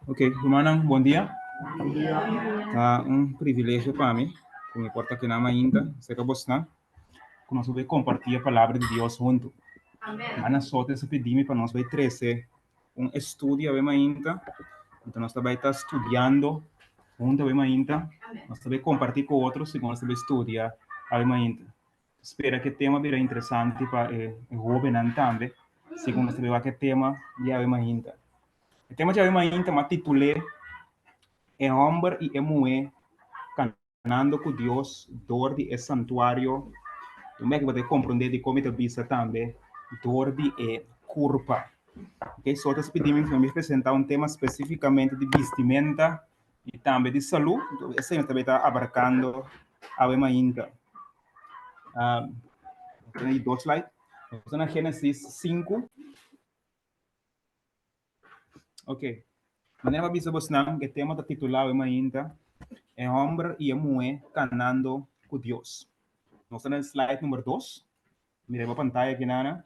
Ok, rumannan, bon dia. Ta un privilegio pa mi ku mi por ta akinan mainta serka bosnan ku nos por bai kompartí e palabra di Dios huntu. Mana Sote sa pidi mi pa nos bai trese un estudio awe mainta, anto nos ta bai ta studiando huntu awe mainta. Nos ta bai kompartí ku otro segun nos ta bai studia awe mainta. Spera ku e tema bira interesante pa e hóbennan tambe, segun nos ta bai wak e tema di awe mainta. E tema di awe mainta m'a titul'é E hòmber i e muhé kanando ku Dios dor di e santuario. Un bek bo ta komprondé dikon mi ta bisa tambe dor di e kurpa. Ok, so ta pidi mi pa mi presentá un tema spesífikamente di bistimenta i tambe di salú. Esei nos ta bai ta abarkando awe mainta. Nos tin dos slide. Nos ta na Génesis 5. Ok. Manera pa bisa bosnan, e tema ta titulá awe mainta, E hòmber i e muhé kanando ku Dios. Nos ta na slide number 2. Mira riba pantaya aki nana.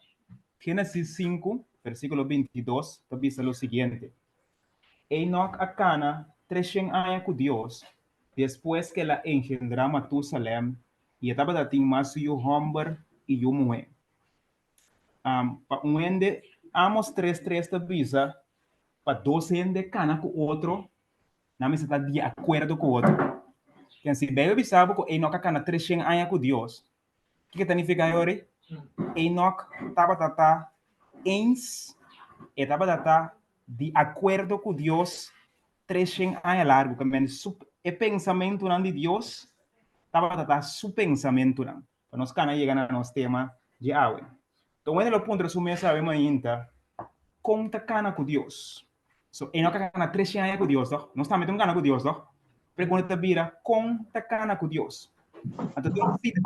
Génesis 5, versíkulo 22 ta bisa lo siguiente. Enok a kana treshen aña ku Dios despues ku el a engendrá Matusalèm i e tabata tin mas yu hòmber i yu muhé. Pa un hende, Amos tres tres ta bisa, pa dos hende kana ku otro, nan mester ta di akuerdo ku otro. Ken si Beibel bisa bo ku Enok a kana treshen aña ku Dios, kiko ta nifiká yori? Enok tabata ta eens, e tabata ta di akuerdo ku Dios treshen aña largu. Kambende su e pensamentunan di Dios tabata ta su pensamentunan. Pa nos kana yega na nos tema dje awe. Enton wende lo puntra su mes awe mainta, Kon ta kana ku Dios? So, e no ta kana treshen aña ku Dios, toch? Nos tambe tin un kana ku Dios, toch? Pregunta ta bira, Kon ta kana ku Dios? Anto tin un cita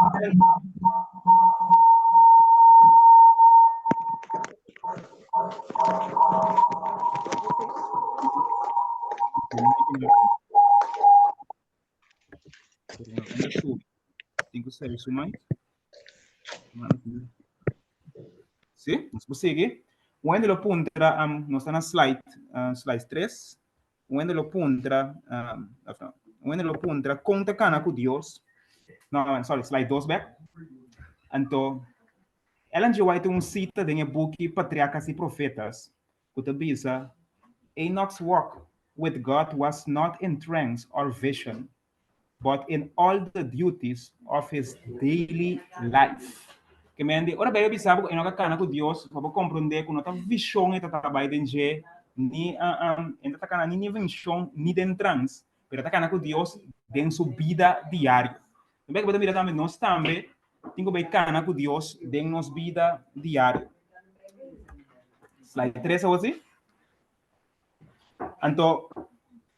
Sí, nos por sigui. Un hende lo puntra, um, nos ta na slide, uh, slide 3. Un hende lo puntra, um, of no, un hende lo puntra kon ta kana ku Dios. No, sorry, slide 2 back. Anto, Ellen G. White un cita den e buki Patriarcas y Profetas, ku ta bisa, Enoch's walk with God was not in trance or vision, but in all the duties of his daily life. Ke men di, ora Beibel bisa bo ku Enoch a kana ku Dios, pa bo komprondé ku no ta vishon e ta tabata den dje, ni e no ta kana ni den vishon ni den trans, pero e ta kana ku Dios den su bida diario. Tambe bo ta mira tambe nos tambe tin ku bai kana ku Dios den nos bida diario. Slide 3 awor si. Anto,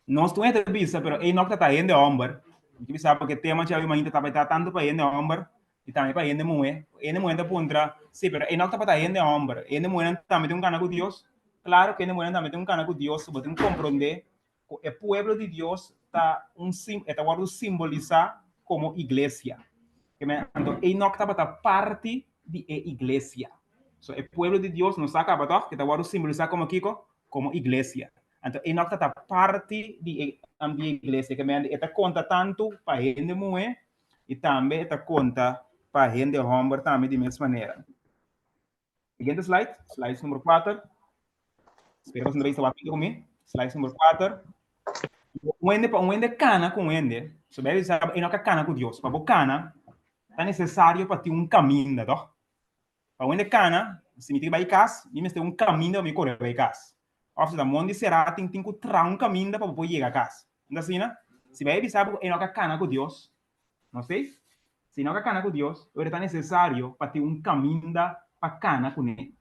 nos tur hende ta bisa, pero Enoch ta ta hende homber. Mi ta bisa porque tema djawe mainta tabata tanto pa hende homber i tambe pa hende muhé. Hende muhé ta puntra, sí, pero Enoch tabata hende homber. Hende muhénan tambe tin un kana ku Dios? Klaro ku hende muhénan tambe tin un kana ku Dios. Bo tin ku komprondé ku e pueblo di Dios ta un sim, e ta wòrdu simbolisá komo iglesia. Anto Enoch tabata parti di e iglesia. So e pueblo di Dios nos sa kaba tòg, e ta wòrdu simbolisá komo kiko? Komo iglesia. Anto Enoch ta parti di e di e iglesia. Ke mende e ta konta tantu pa hende muhé i tambe e ta konta pa hende hòmber tambe di mes manera. Siguiente slide, slide number 4. Espero que você não vai comigo. Slide number 4. Un hende pa un hende kana ku un hende, so Bijbel bisa e no ka kana ku Dios. Pa bo kana, ta necesario pa tin un kaminda, toch? Pa un hende kana, si mi tin bai kas, mi mester un kaminda pa mi kore bai kas. Of si ta mondi será, tin tin ku traha un kaminda pa bo por yega kas. No ta asina? Si Bijbel bisa bo ku e no ka kana ku Dios, No sei? Si no ka kana ku Dios, ora ta nesesario pa tin un kaminda pa kana kuné.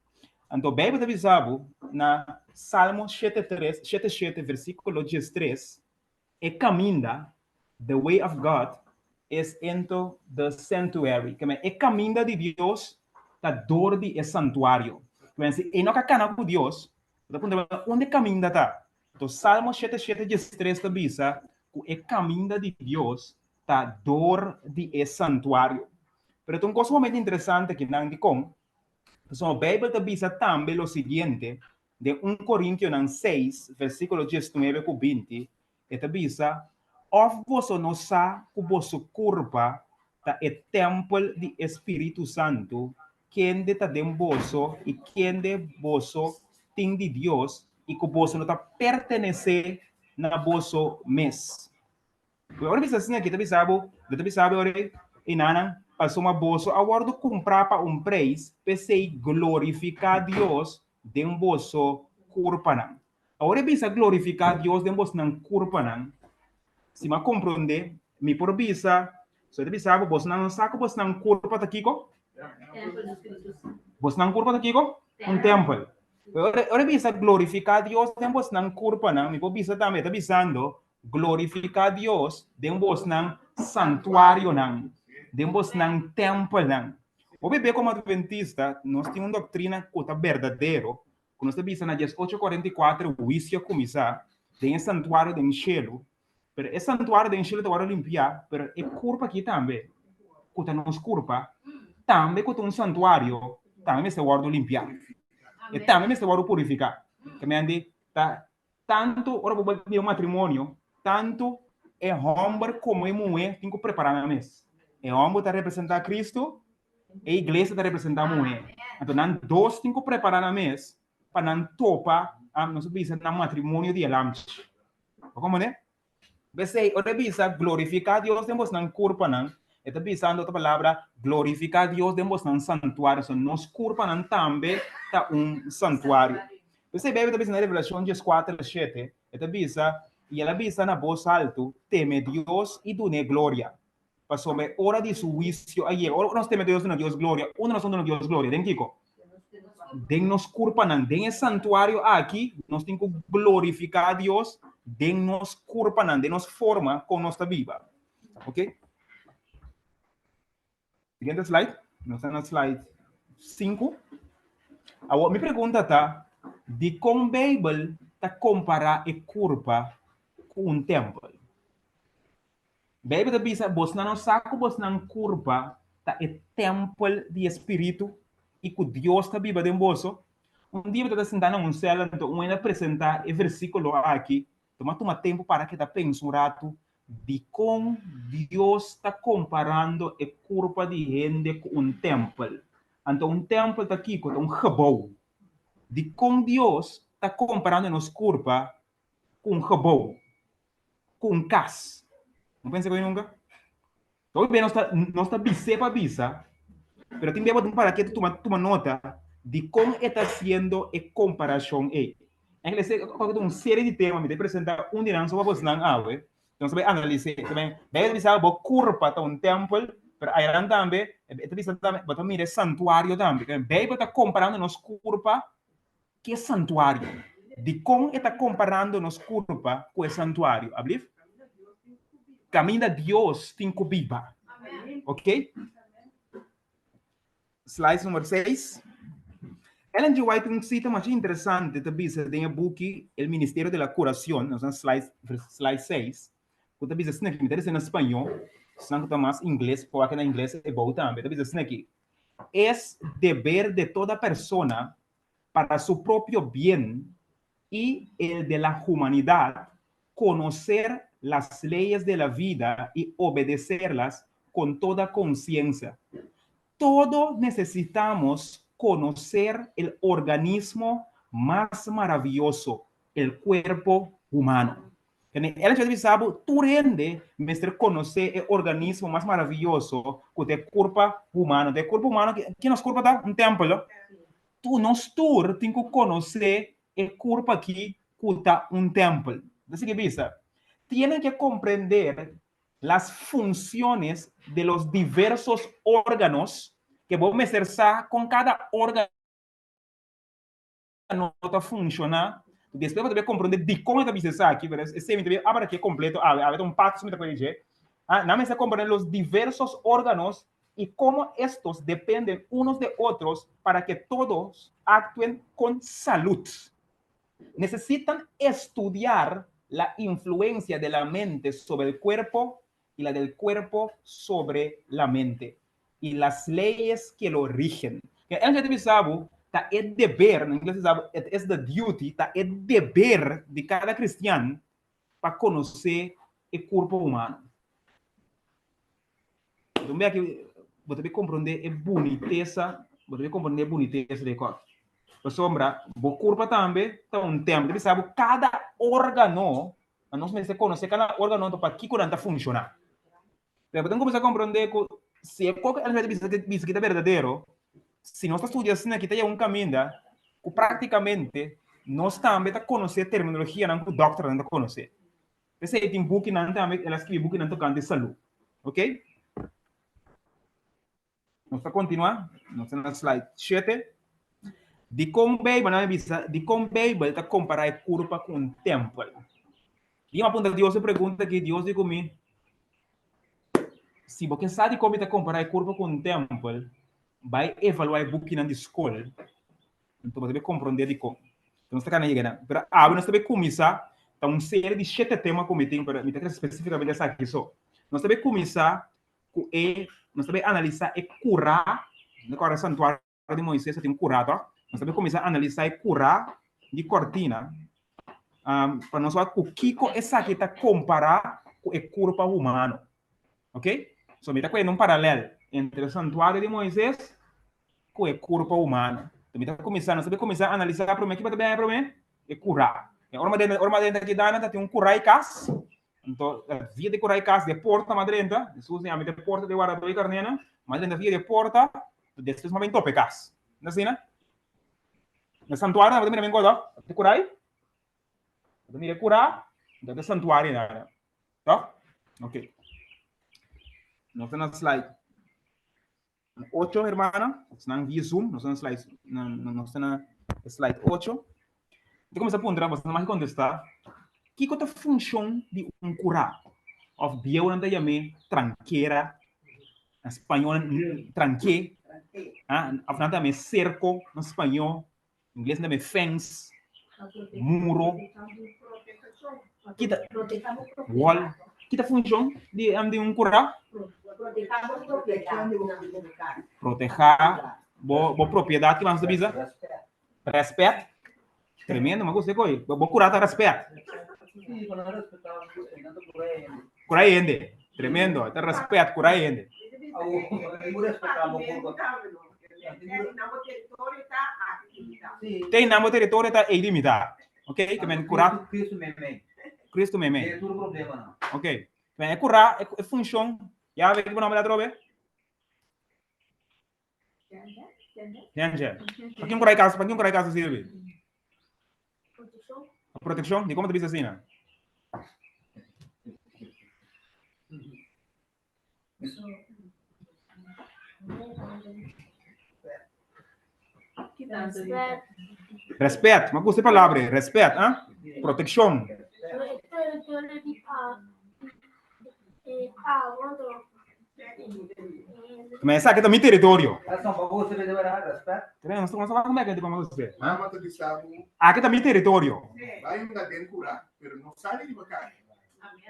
Anto Beibel ta bisa bo na Salmo shete tres, shete shete versíkulo diestres, e kaminda, the way of God, is into the sanctuary. Ke men e kaminda di Dios ta dor di e santuario. Ke men si e no ka kana ku Dios, bo ta puntra bo unda e kaminda ta? Anto Salmo shete shete diestres ta bisa ku e kaminda di Dios ta dor di e santuario. Pero ta un kos sumamente interesante kinan dikon? Pasobra Beibel ta bisa tambe lo siguiente, den 1 Korintionan 6, versíkulo 19 ku 20, e ta bisa, Òf boso no sa ku boso kurpa ta e tèmpel di e spiritu santu, kende ta den boso i kende boso tin di Dios, i ku boso no ta pertenesé na boso mes? Ora bisa asina aki ta bisa bo, lo ta bisa bo ora ei nanan, pasobra boso a wòrdu kumprá pa un preis, p'esei glorifiká Dios den boso kurpanan. Ora e bisa glorifiká Dios den bosnan kurpanan, si mi a komprondé, mi por bisa, so e ta bisa bo, bosnan no sa ku bosnan kurpa ta kiko? Bosnan kurpa ta kiko? Un tèmpel. Ora e bisa glorifiká Dios den bosnan kurpanan, mi por bisa tambe, e ta bisando, Glorifiká Dios den bosnan santuarionan, den bosnan tèmpelnan. Hopi be komo adventista nos tin un doktrina ku ta berdadero, ku nos ta bisa na 1844 huisio a kuminsá den e santuario den shelu, pero e santuario den shelu ta wòrdu limpiá, pero e kurpa aki tambe, ku ta nos kurpa, tambe ku ta un santuario, tambe mester wòrdu limpiá. E tambe mester wòrdu purifiká. Ta Tantu ora bo bai den un matrimonio, tantu e hòmber komo e muhé tin ku prepará nan mes. E hòmber ta representá Kristu, e iglesia ta representá muhé. Anto nan dos tin ku prepará nan mes pa nan topa, nos ta bisa, nan matrimonio di e Lamchi. Bo komprendé? P'esei, ora e bisa, Glorifiká Dios den bosnan kurpanan, e ta bisando otro palabra, glorifiká Dios den bosnan santuario. So, nos kurpanan tambe ta un santuario. P'esei, Beibel ta bisa na Revelashon dieskuater shete, e ta bisa, I el a bisa na bos haltu, Teme Dios i dun'é gloria, pasobra e ora di su huisio a yega. Ora nos teme Dios duna Dios gloria, unda nos ta duna Dios gloria? Den kiko? Den nos kurpanan. Den e santuario aki nos tin ku glorifiká Dios den nos kurpanan, den nos forma kon nos ta biba. Ok? Siguiente slide. Nos ta na slide 5. Awor, mi pregunta ta, dikon Beibel ta kompará e kurpa ku un tèmpel? Beibel ta bisa, Bosnan no sa ku bosnan kurpa ta e tèmpel di e spiritu i ku Dios ta biba den boso? Un dia mi tabata sintá na un sèl, anto un hende a presentá e versíkulo aki. Tuma tuma tempu para keda pensa un ratu dikon Dios ta komparando e kurpa di hende ku un tèmpel. Anto un tèmpel ta kiko? Ta un gebou. Dikon Dios ta komparando nos kurpa ku un gebou? Ku un kas. No pensa koe nunka? Hopi bes nos ta nos ta bis'é pa bisa, pero tin bes bo tin para ketu tuma tuma nota di kon e ta hasiendo e komparashon ei. Eigenlijk esei ta un serie di tema, mi ta presenta un di nan so pa bosnan awe, nos ta bai analis'é. Ta bai Beibel ta bisa bo kurpa ta un tèmpel, pero ayanan tambe e ta bisa tambe bo ta mira e santuario tambe. Beibel ta komparando nos kurpa Ki e santuario? Dikon e ta komparando nos kurpa ku e santuario? Ablief? Kaminda Dios tin ku biba. Ok? Slides number 6. Ellen G. White tin un sita masha interesante ta bisa den e buki El Ministerio de la Curación, nos na slide, slide 6, ku ta bisa asina aki, mi ta lesa na spañó, esnan ku ta mas ingles por wak na ingles e bou tambe, ta bisa asina aki, Es deber de toda persona para su propio bien y el de la humanidad conocer las leyes de la vida y obedecerlas con toda conciencia. Todo necesitamos conocer el organismo mas maravilloso, el cuerpo humano. Kende el ta bisa bo, tur hende mester konosé e organismo mas maravioso ku ta e kurpa humano. Ta e kurpa humano, ki nos kurpa ta? Un tèmpel, no? Tur, nos tur tin ku konosé e kurpa aki ku ta un tèmpel. Ta sigui bisa, Tienen ke komprender las funciones de los diversos órganos, ke bo mester sa kon kada órgano no ta funciona, despues bo ta bay comprende dicon e ta bisa esaki, pero esey mi ta bay abra aki completo awe, awe ta un parti mi ta kohe dje, ah, nan mester comprende los diversos órganos y como estos dependen unos de otros para que todos actuen con salud. Necesitan estudiar la influencia de la mente sobre el cuerpo y la del cuerpo sobre la mente y las leyes que lo rigen. Ke Ellen White ta bisa bo, ta e deber, na ingles ta bisa bo, it is the duty, ta e deber di kada kristian pa konosé e kurpo humano. Enton be aki bo ta bin komprondé e bunitesa, bo ta bin komprondé e bunitesa di e kos. Pasobra bo kurpa tambe ta un tèmpel. Ta bisa bo kada órgano, nos mester konosé kada órgano anto pakiko nan ta funshoná. Pero bo tin kuminsá komprondé ku si e kos ku Ellen White ta bisa ki ta berdadero, si nos ta studia asina ki ta yega un kaminda ku práktikamente nos tambe ta konosé terminologianan ku dòkternan ta konosé. P'esei tin bukinan tambe, el a skribi bukinan tokante salú. Ok? Nos ta kontinuá, nos ta na slide shete. Dikon Beibel, nan a bisa, dikon Beibel ta kompará e kurpa ku un tèmpel? Di a puntra Dios e pregunta aki, Dios di ku mi, si bo ke sa dikon mi ta kompará e kurpa ku un tèmpel, bai evaluá e bukinan di skol, anto bo ta bai komprondé dikon. Nos ta kana yega nan. Pero awe nos ta bai kuminsá, ta un serie di shete tema ku mi tin, pero mi ta kere spesífikamente esaki so. Nos ta bai kuminsá ku e, nos ta bai analisá e kurá, no kòrda santuario di Moises ta tin un kurá tòg? Nos ta bai kuminsá analisá e kurá di kòrtina pa nos wak ku kiko esaki ta kompará ku e kurpa humano. Ok? So mi ta kuenda un paralèl entre e santuario di Moises ku e kurpa humano. Mi ta kuminsá, nos ta bai kuminsá analisá promé, kiko ta bai promé? E kurá. Ora mi drenta aki dana ta tin un kurá i kas. Anto, via di kura e kas di e porta m'a drenta, Hesus di ami ta e porta di e wardadó di karnénan, m'a drenta via di e porta, despues m'a bin topa e kas. No asina? Na santuario nan bo ta mira men godo, ta kura ei? Bo ta mira e kura, anto ta santuario nan. Toch? Ok. Nos ta na slide Ocho hermana, esnan via Zoom, nos ta na slide, nos ta na slide ocho. Mi ta kuminsá puntra, boso no mag kontestá, kiko ta funshon di un kurá? Òf bieunan ta yam'é trankera, na spañó tranké, òf nan ta yam'é serko na spañó. Ingles nan ta fence, muro. Kita wall. Kita funshon di di un kurá? Protehá bo bo propiedat, kiba nos ta bisa? Rèspèt. Tremendo, mi a gusta e koi. Bo kurá ta rèspèt. Kurá hende. Tremendo, ta rèspèt kurá hende. Te nan bo teritorio ta ei limitá. Ok, ke men kurá. Cristo meimei. Ok, men e kurá, e funshon, ya ve ki bo nomber atrobe? Angel. Pa kin kurá e kas, pa kin kurá e kas ta sirbi? Protekshon. Di komo ta bisa asina? Respet, mi a gusta e palabra ei, respet, ah? Protekshon. Ma esaki ta mi teritorio. Aki ta mi teritorio.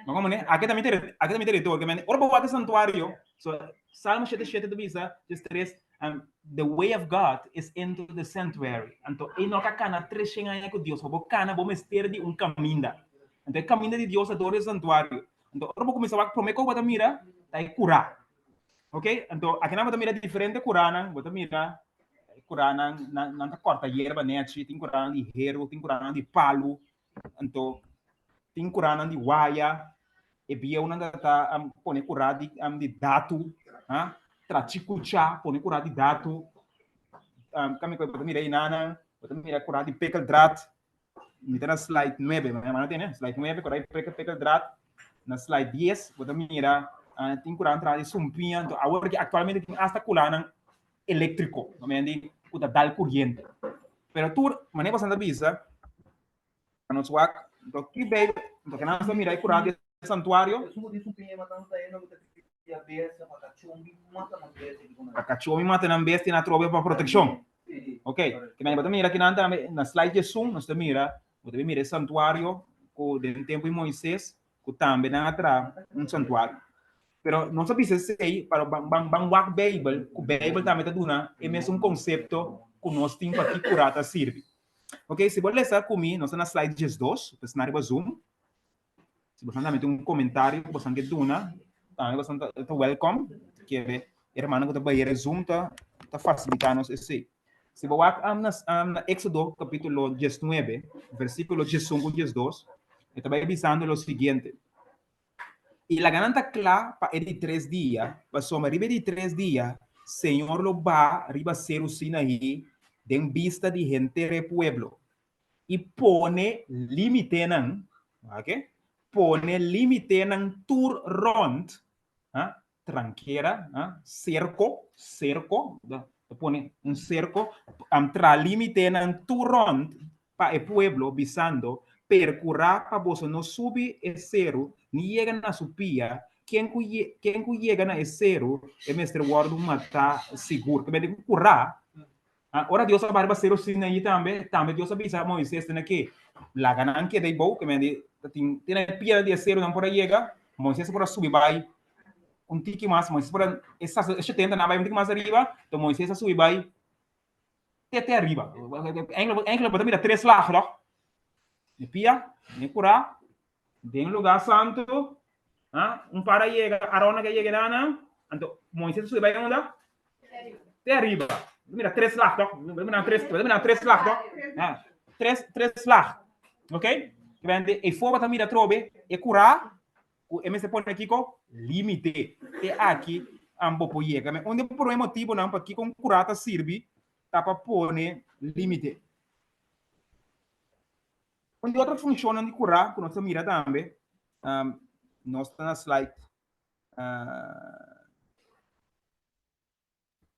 Ma como ne? Aki ta mi ter aki ta mi teritorio. Men ora bo wak e santuario, so Salmo shete shete ta bisa, djes tres, um, the way of God is into the sanctuary. Anto e no ka kana treshen aña ku Dios, pa bo kana bo mester di un kaminda. Anto e kaminda di Dios ta dor di e santuario. Anto ora bo kuminsá wak promé kos bo ta mira ta e kurá. Ok, anto akinan bo ta mira diferente kuranan, bo ta mira kuranan nan nan ta kòrta yerba nèchi, tin kuranan di heru, tin kuranan di palu, Anto tin kuranan di waya, e bieunan ta ta pone kura di di datu, ha, trachi kucha, pone kura di datu. Kami ku bo ta mira einanan, bo ta mira kura di pekeldraad. Mi ta na slide nuebe, mi hermano tene, slide nuebe, kura di pekeldraad. Na slide dies, bo ta mira tin kuranan traha di sumpiña. Anto awor ki aktualmente tin asta kuranan eléktriko, no mende ku ta dal kuriente. Pero tur, manera boso ta bisa, nos wak, anto ki bei, anto ke nan ta mira e kurá di e santuario. Pa kachó mi mata nan bestia na trobe pa protekshon. Ok, ke men bo ta mira kinan tambe na slide diesun nos ta mira, bo ta bin mira e santuario ku den tempu di Moises ku tambe nan a traha un santuario. Pero nos a bisa esei, pero ban, ban, ban wak Beibel, ku Beibel tambe ta duna e mesun konsepto ku nos tin pa ki kurá ta sirbi. Ok, si bo lesa ku mi, nos ta na slide 12, pues na riba Zoom. Si bosan tambe tin un komentario ku bosan ke duna, tambe bosan ta, ta welcome. Kere e hermano ku ta bayera Zoom ta, ta fasilitá nos esei. Si bo wak um, na, um, na Éxodo kapítulo 19, versíkulo 11 ku 12, e ta bai bisando lo siguiente. I laga nan ta kla pa e di tres dia, pasobra riba e di tres dia Señor lo baha riba Seru Sinaí den bista di henter e pueblo, i pone límitenan, wak, pone límitenan tur rònt, ha, trankera, ha, serko, serko, ta pone un serko, traha límitenan tur rònt pa e pueblo, bisando, Perkurá pa boso no subi e seru ni yega na su pia, ken ku ken ku yega na e seru, e mester wòrdu matá sigur. Ke mester ku kurá. Ora Dios a bai riba seru Sinaí tambe, tambe Dios a bisa Moisés tene ke laga nan keda ei bou, ke mester tin te na e pia di e seru nan por a yega, Moisés por a subi bai un tiki mas, Moisés por a e shetenta nan a bai un tiki mas ariba, enton Moisés a subi bai te te ariba. Eigenlijk bo ta mira tres laag toch? De pia, de kurá, den lugar santo, ah, un par a yega, Aarón a yega dana, anto Moisés a subi bai unda? Te ariba. Mira tres laag toch? Mira tres, mira tres laag toch? Ah, tres, tres laag. Ok? Bende, e for bo ta mira trobe, e kurá, Ku e mester pone kiko? Límite. Te aki bo por yega. Un di e promé motibunan pakiko un kurá ta sirbi ta pa pone límite. Un di otro funshonnan di kurá ku nos ta mira tambe, nos ta na slide.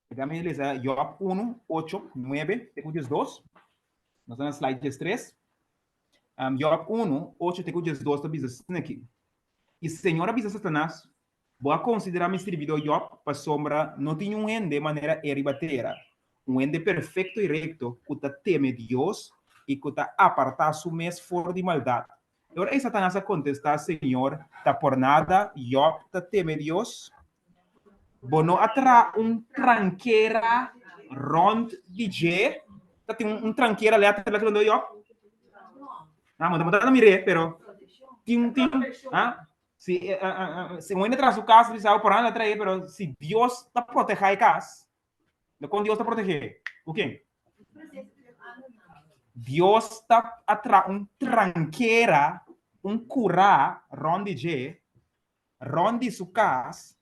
Dame lesa Job 1, 8, 9, te ku 12. Nos ta na slide 13. Um, Job 1, 8 te ku 12 ta bisa asina aki. I Señor a bisa Satanas, Bo a konsiderá mi sirbidó Job, pasobra no tin un hende manera e riba tera, un hende perfekto i rekto ku ta teme Dios i ku ta apartá su mes for di maldat. E ora ei Satanas a kontestá Señor, Ta por nada Job ta teme Dios? Bo no a traha un trankera rònt di dje? Ta tin un trankera lèterlik rònt di Job? Ah, bo ta mir'é, pero tin, tin, ah, si, si un hende traha su kas, bisa por nada trae, pero si Dios ta protehá e kas, De kon Dios ta protegé? Ku ken? Dios ta a traha un trankera, un kurá rònt di dje, rònt di su kas,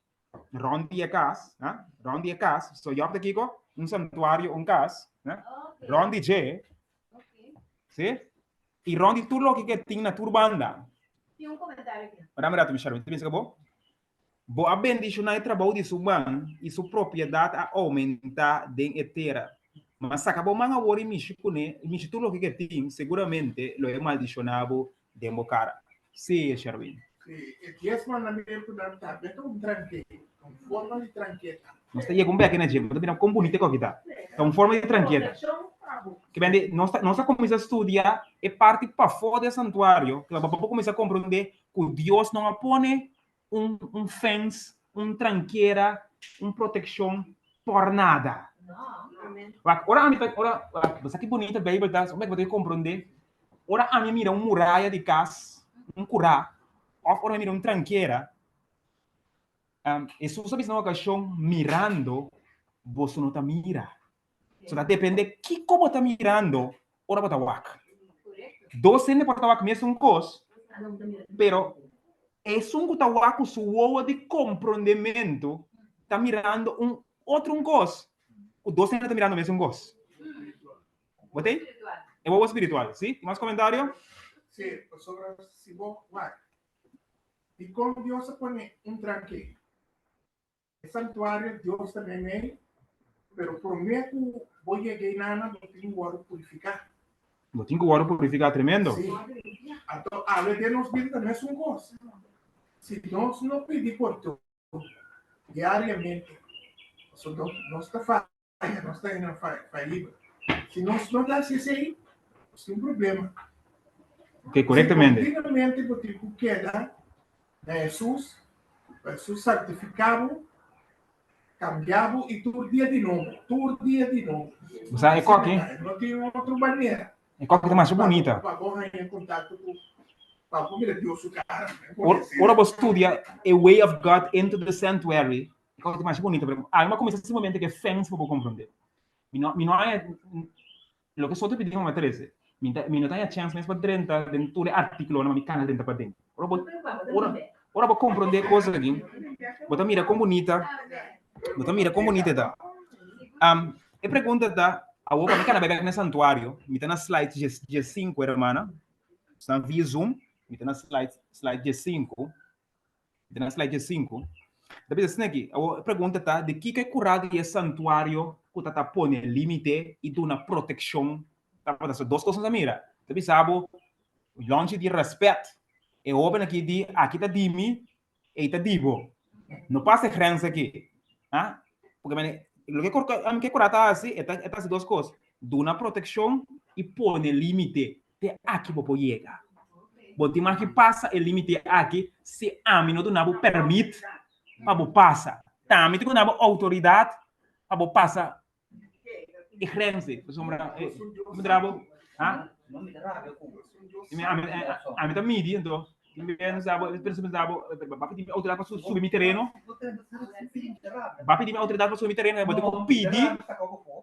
rònt di e kas, ha? Rònt di e kas. So Jòb ta kiko? Un santuario, un kas, ha? Rònt di dje, sí? I rònt di tur loke ke tin na tur banda. Tin un komentario aki. Dame rato, Michelle, mi ta pensa ku bo. Bo a bendishoná e trabou di su man, i su propiedat a oumentá den e tera. Ma saka bo man awor i mishi kuné, i mishi tur loke ku e tin, seguramente lo e maldishoná bo den bo kara. Sí, Sherwin. Sí, e dies mandamentunan tambe ta un tranketa, un forma di tranketa. Nos ta yega un bèki na dje, bo ta mira kon bunita e koki ta. Ta un forma di tranketa. Ke bende, nos ta, nos a kuminsá studia e parti pafó di e santuario, ke bo por kuminsá komprondé ku Dios no a pone un un fence, un trankera, un protekshon por nada. Wak, ora ami ta, ora, wak, bo sa ki bunita Beibel ta, bo ta komprondé. Ora ami mira un muraya di kas, un kurá, òf ora mi mira un trankera, um, Hesus a bisa na un okashon, mirando, boso no ta mira. So ta depende kiko bo ta mirando ora bo ta wak. Dos hende por ta wak mesun kos, pero esun ku ta wak ku su wowo di komprondementu ta mirando un otro un kos ku dos hende ta mirando mesun kos. Bo ta ei? E wowo spiritual. Si? Tin mas komentario? Si, pasobra si bo wak, dikon Dios a pone un tranke? E santuario Dios ta meimei, pero promé ku bo yega einana bo tin ku wòrdu purifiká. Bo tin ku wòrdu purifiká, tremendo. Sí. Anto awe den nos bida ta mesun kos. Si nos no pidi pordon diariamente, pasobra nos ta faya, nos ta hende faibel. Si nos no ta hasi esei, nos tin un problema. Ok, korektamente. Si kontinuamente bo tin ku keda na Hesus. Pa Hesus santifiká bo, kambia bo i tur dia di nobo, tur dia di nobo. Bo sa e koki? No tin otro manera. E koki ta masha bunita. Pa bo haña kontakto ku, pa bo mira Dios su kara. Ora bo studia A Way of God into the Sanctuary, e koki ta masha bunita. Pero ami a kuminsá simplemente ku e fence pa bo komprondé. Mi no, mi no haña Loke so ta pidi mama trese. Mi ta mi no ta haña chèns mes pa drenta den tur e artíkulonan, ma mi kana drenta paden. Ora bo ora ora bo komprondé e kos aki, bo ta mira kon bunita, bo ta mira kon bunita e ta. E pregunta ta, awor pa mi kana bai bèk na e santuario, mi ta na slide djes diesinku, hermana. Esnan via Zoom, mi ta na slide slide diesinku. Den e slide diesinku, ta bisa asina aki, Awor e pregunta ta, di kiko e kurá di e santuario ku ta ta pone límite i duna protekshon tabata? So dos kos nos a mira. Ta bisa bo, Yònchi di rèspèt, e hóben aki di, aki ta di mi, ei ta di bo. No pasa e grens aki. Ha? Porque mane, loke e kurá ta hasi, e ta hasi dos kos, duna protekshon i pone límite. Te aki bo por yega. Bo tin mas ki pasa e limite aki si ami no duna bo permit pa bo pasa. Ta ami tin ku duna bo outoridat pa bo pasa e grens ei. Pasobra mi dra bo, ha? Ami ta midi anto. Ba pidi mi outoridat pa subi mi tereno. Ba pidi mi outoridat pa subi mi tereno. Bo tin ku pidi,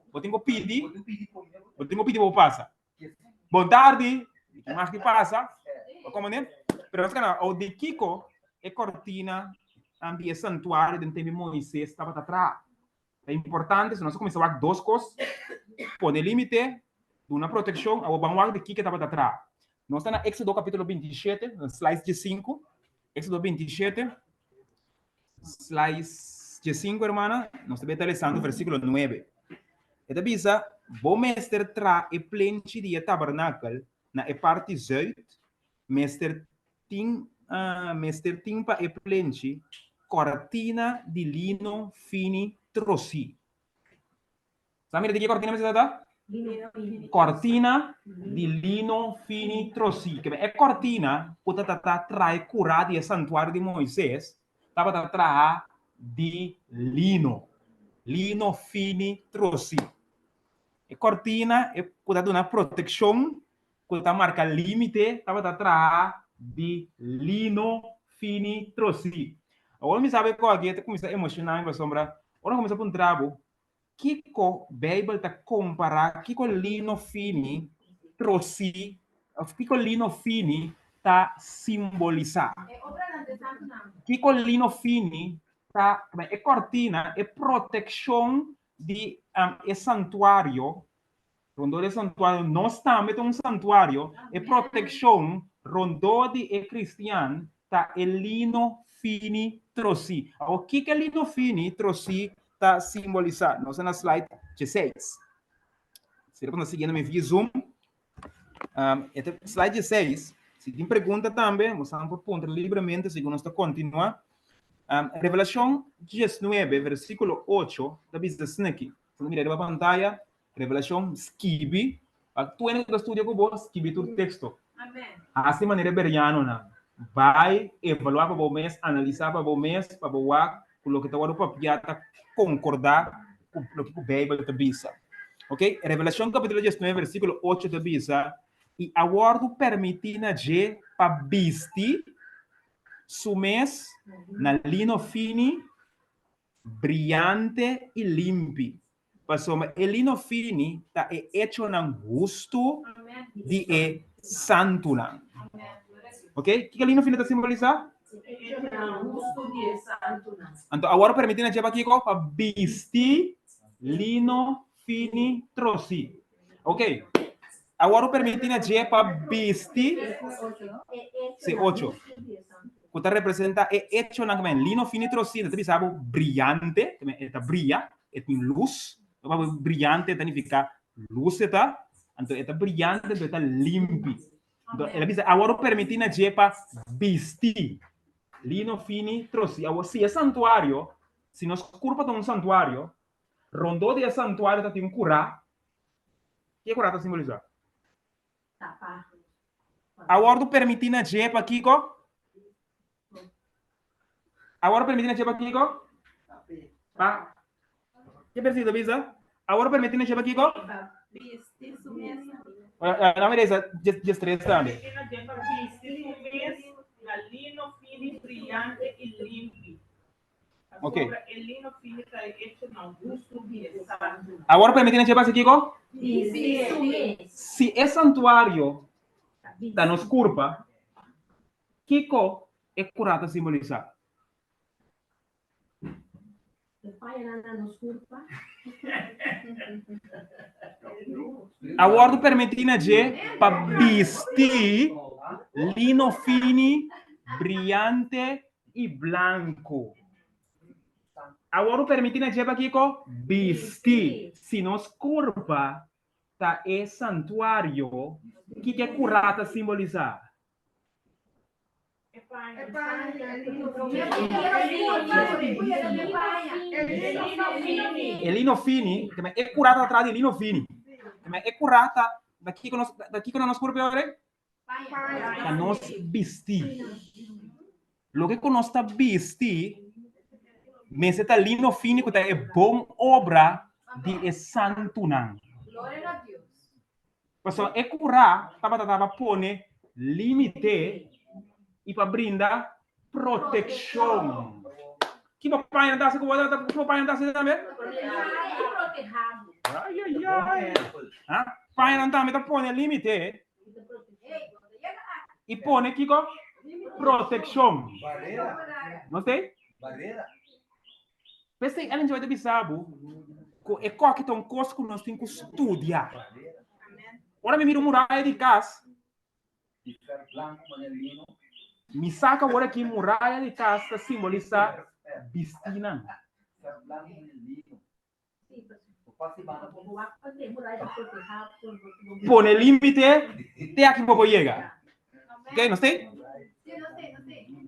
bo tin ku pidi, bo tin ku pidi pa bo pasa. Bon tardi, ki mas ki pasa? Como ne? Pero nos kana o di kiko e cortina di e santuario den tempo di Moises tabata traha. Ta importante, si nos kuminsá wak dos kos, pone límite, duna protekshon, awor ban wak di kiko e tabata traha. Nos ta na Éxodo kapítulo 27, na slice diesinku. Éxodo 27, Slice diesinku, hermana, nos ta beta lesando versíkulo nuebe. E ta bisa, Bo mester traha e plenchi di e tabernakel na e parti zùit, mester tin mester tin pa e plenchi kòrtina di lino fini trosí. Sa mira di ki kortina mester ta? Kortina di lino fini trosí. Kebe e kortina ku ta ta trae kurá di e santuario di Moises tabata traha di lino, lino fini trosí. E kortina e ku ta duna protekshon, ku ta marka límite, tabata traha di lino fini trosí. Awor mi sabe ku aki e ta kuminsá emoshoná mi pasobra ora mi kuminsá puntra bo, Kiko Beibel ta kompará kiko lino fini trosí òf kiko lino fini ta simbolisá? Kiko lino fini ta e kòrtina, e protekshon di e santuario Rondó di e santuario, nos tambe ta un santuario, e protekshon rondó di e kristian ta e lino fini trosí. Awor, kiko e lino fini trosí ta simbolisá? Nos ta na slide dieseis. Si bo ta siguiendo mi via Zoom, e ta slide dieseis. Si tin pregunta tambe, bo sa por puntra libremente segun nos ta kontinuá. Revelashon diesnuebe, versíkulo ocho ta bisa asina aki. Bo ta mira riba pantaya, Revelashon, skibi, pa tur hende ku ta studia ku bo, skibi tur teksto. Hasi manera e berianonan. Bai evaluá pa bo mes, analisá pa bo mes, pa bo wak ku loke ta wòrdu papiá ta konkordá ku loke ku Beibel ta bisa. Oke, Revelashon kapítulo diesnuebe versíkulo ocho ta bisa, I a wòrdu permití na dje pa bisti su mes na lino fini, briante i limpi, pasobra e lino fini ta e echonan hustu di e santunan. Ok, kiko lino fini ta simbolisá? Anto awor permití na dje pa kiko? Pa bisti lino fini trosí. Ok, awor permití na dje pa bisti, sí, ocho, ku ta representá e echonan ku men lino fini trosí, ta bisa bo briante, e ta bria, e tin lus, briante ta nifiká lus e ta, anto e ta briante, anto e ta limpi. Anto el a bisa, awor permití na dje pa bisti lino fini trosí. Awor, si e santuario, si nos kurpa ta un santuario, Rondó di e santuario ta tin un kurá. Ke kurá ta simbolisá? A wòrdu permití na dje pa kiko? Awor permití na dje pa kiko? Pa Ke versikulo ta bisa? Awor permití na dje pa kiko? Bisti su mes. Dame reza 13 tambe. Permití na dje pa bisti su mes na lino fini, briyante i limpi. Ok. Pasobra e lino fini ta e echonan hustu di e santunan. Awor permití na dje pa hasi kiko? Bisti su mes. Si e santuario ta nos kurpa, kiko e kurá ta simbolisá? A wòrdu permití na dje pa bisti lino fini, briante i blanku. A wòrdu permití na dje pa kiko? Bisti. Si nos kurpa ta e santuario, kiko e kurá ta simbolisá? E lino fini, te e kurá ta atrás di lino fini. Te e kurá ta, ta kiko nos, ta kiko na nos kurpa ore? Ta nos bisti. Loke ku nos ta bisti mester ta lino fini ku ta e bon obra di e santunan. Pasobra e kurá tabata ta pa pone límite i pa brinda protekshon. Ki bo paña ta hasi ku bo ta, ki bo paña ta hasi tambe? Ai, ai, ai. Ha? Pañanan tambe ta pone límite i pone kiko? Protekshon. No stei? P'esei Ellen G. White ta bisa bo ku e koki ta un kos ku nos tin ku studia. Ora mi mira un muraya di kas, mi sa ku awor aki muraya di kas ta simbolisá bistinan. Pone límite te aki bo por yega. Ok, nos tei?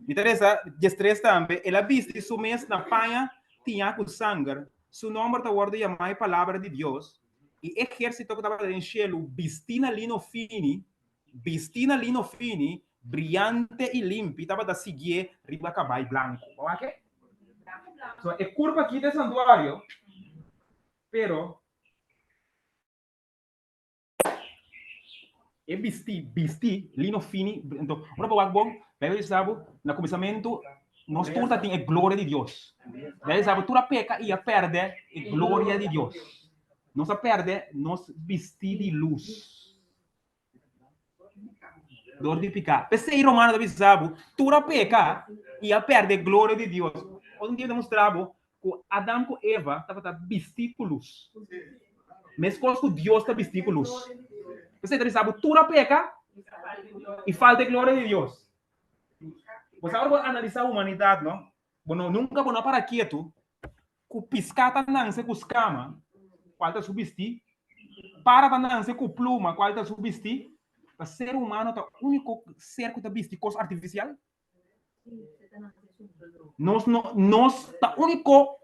Mi ta resa 13 tambe. El a bisti su mes na paña tiñá ku sanger. Su nòmber ta wòrdu yamá e Palabra di Dios. I e ejército ku tabata den shelu bistí na lino fini, bistí na lino fini, briante i limpi, tabata siguié riba kabai blanku. Bo wak e? So, e kurpa aki ta e santuario, pero e bistí, bistí, lino fini, anto, ora bo wak bon, Bijbel bisa bo, na kuminsamentu, nos tur ta tin e gloria di Dios. Bijbel bisa bo, tur a peka i a pèrdè e gloria di Dios. Nos a pèrdè nos bistí di lus. Dor di piká. P'esei Romano ta bisa bo, tur a peka i a pèrdè gloria di Dios. Un dia ta mustra bo ku Adam ku Eva tabata bistí ku lus. Meskos ku Dios ta bistí ku lus. P'esei ta bisa bo, tur a peka i falta e gloria di Dios. Bo sa ora bo analisá humanidat, no? Bo no nunka bo no a para ketu ku piská ta nanse ku skama, kual ta su bistí, para ta nanse ku pluma, kual ta su bistí. Ta ser humano ta úniko ser ku ta bisti kos artifisial. Nos no nos ta úniko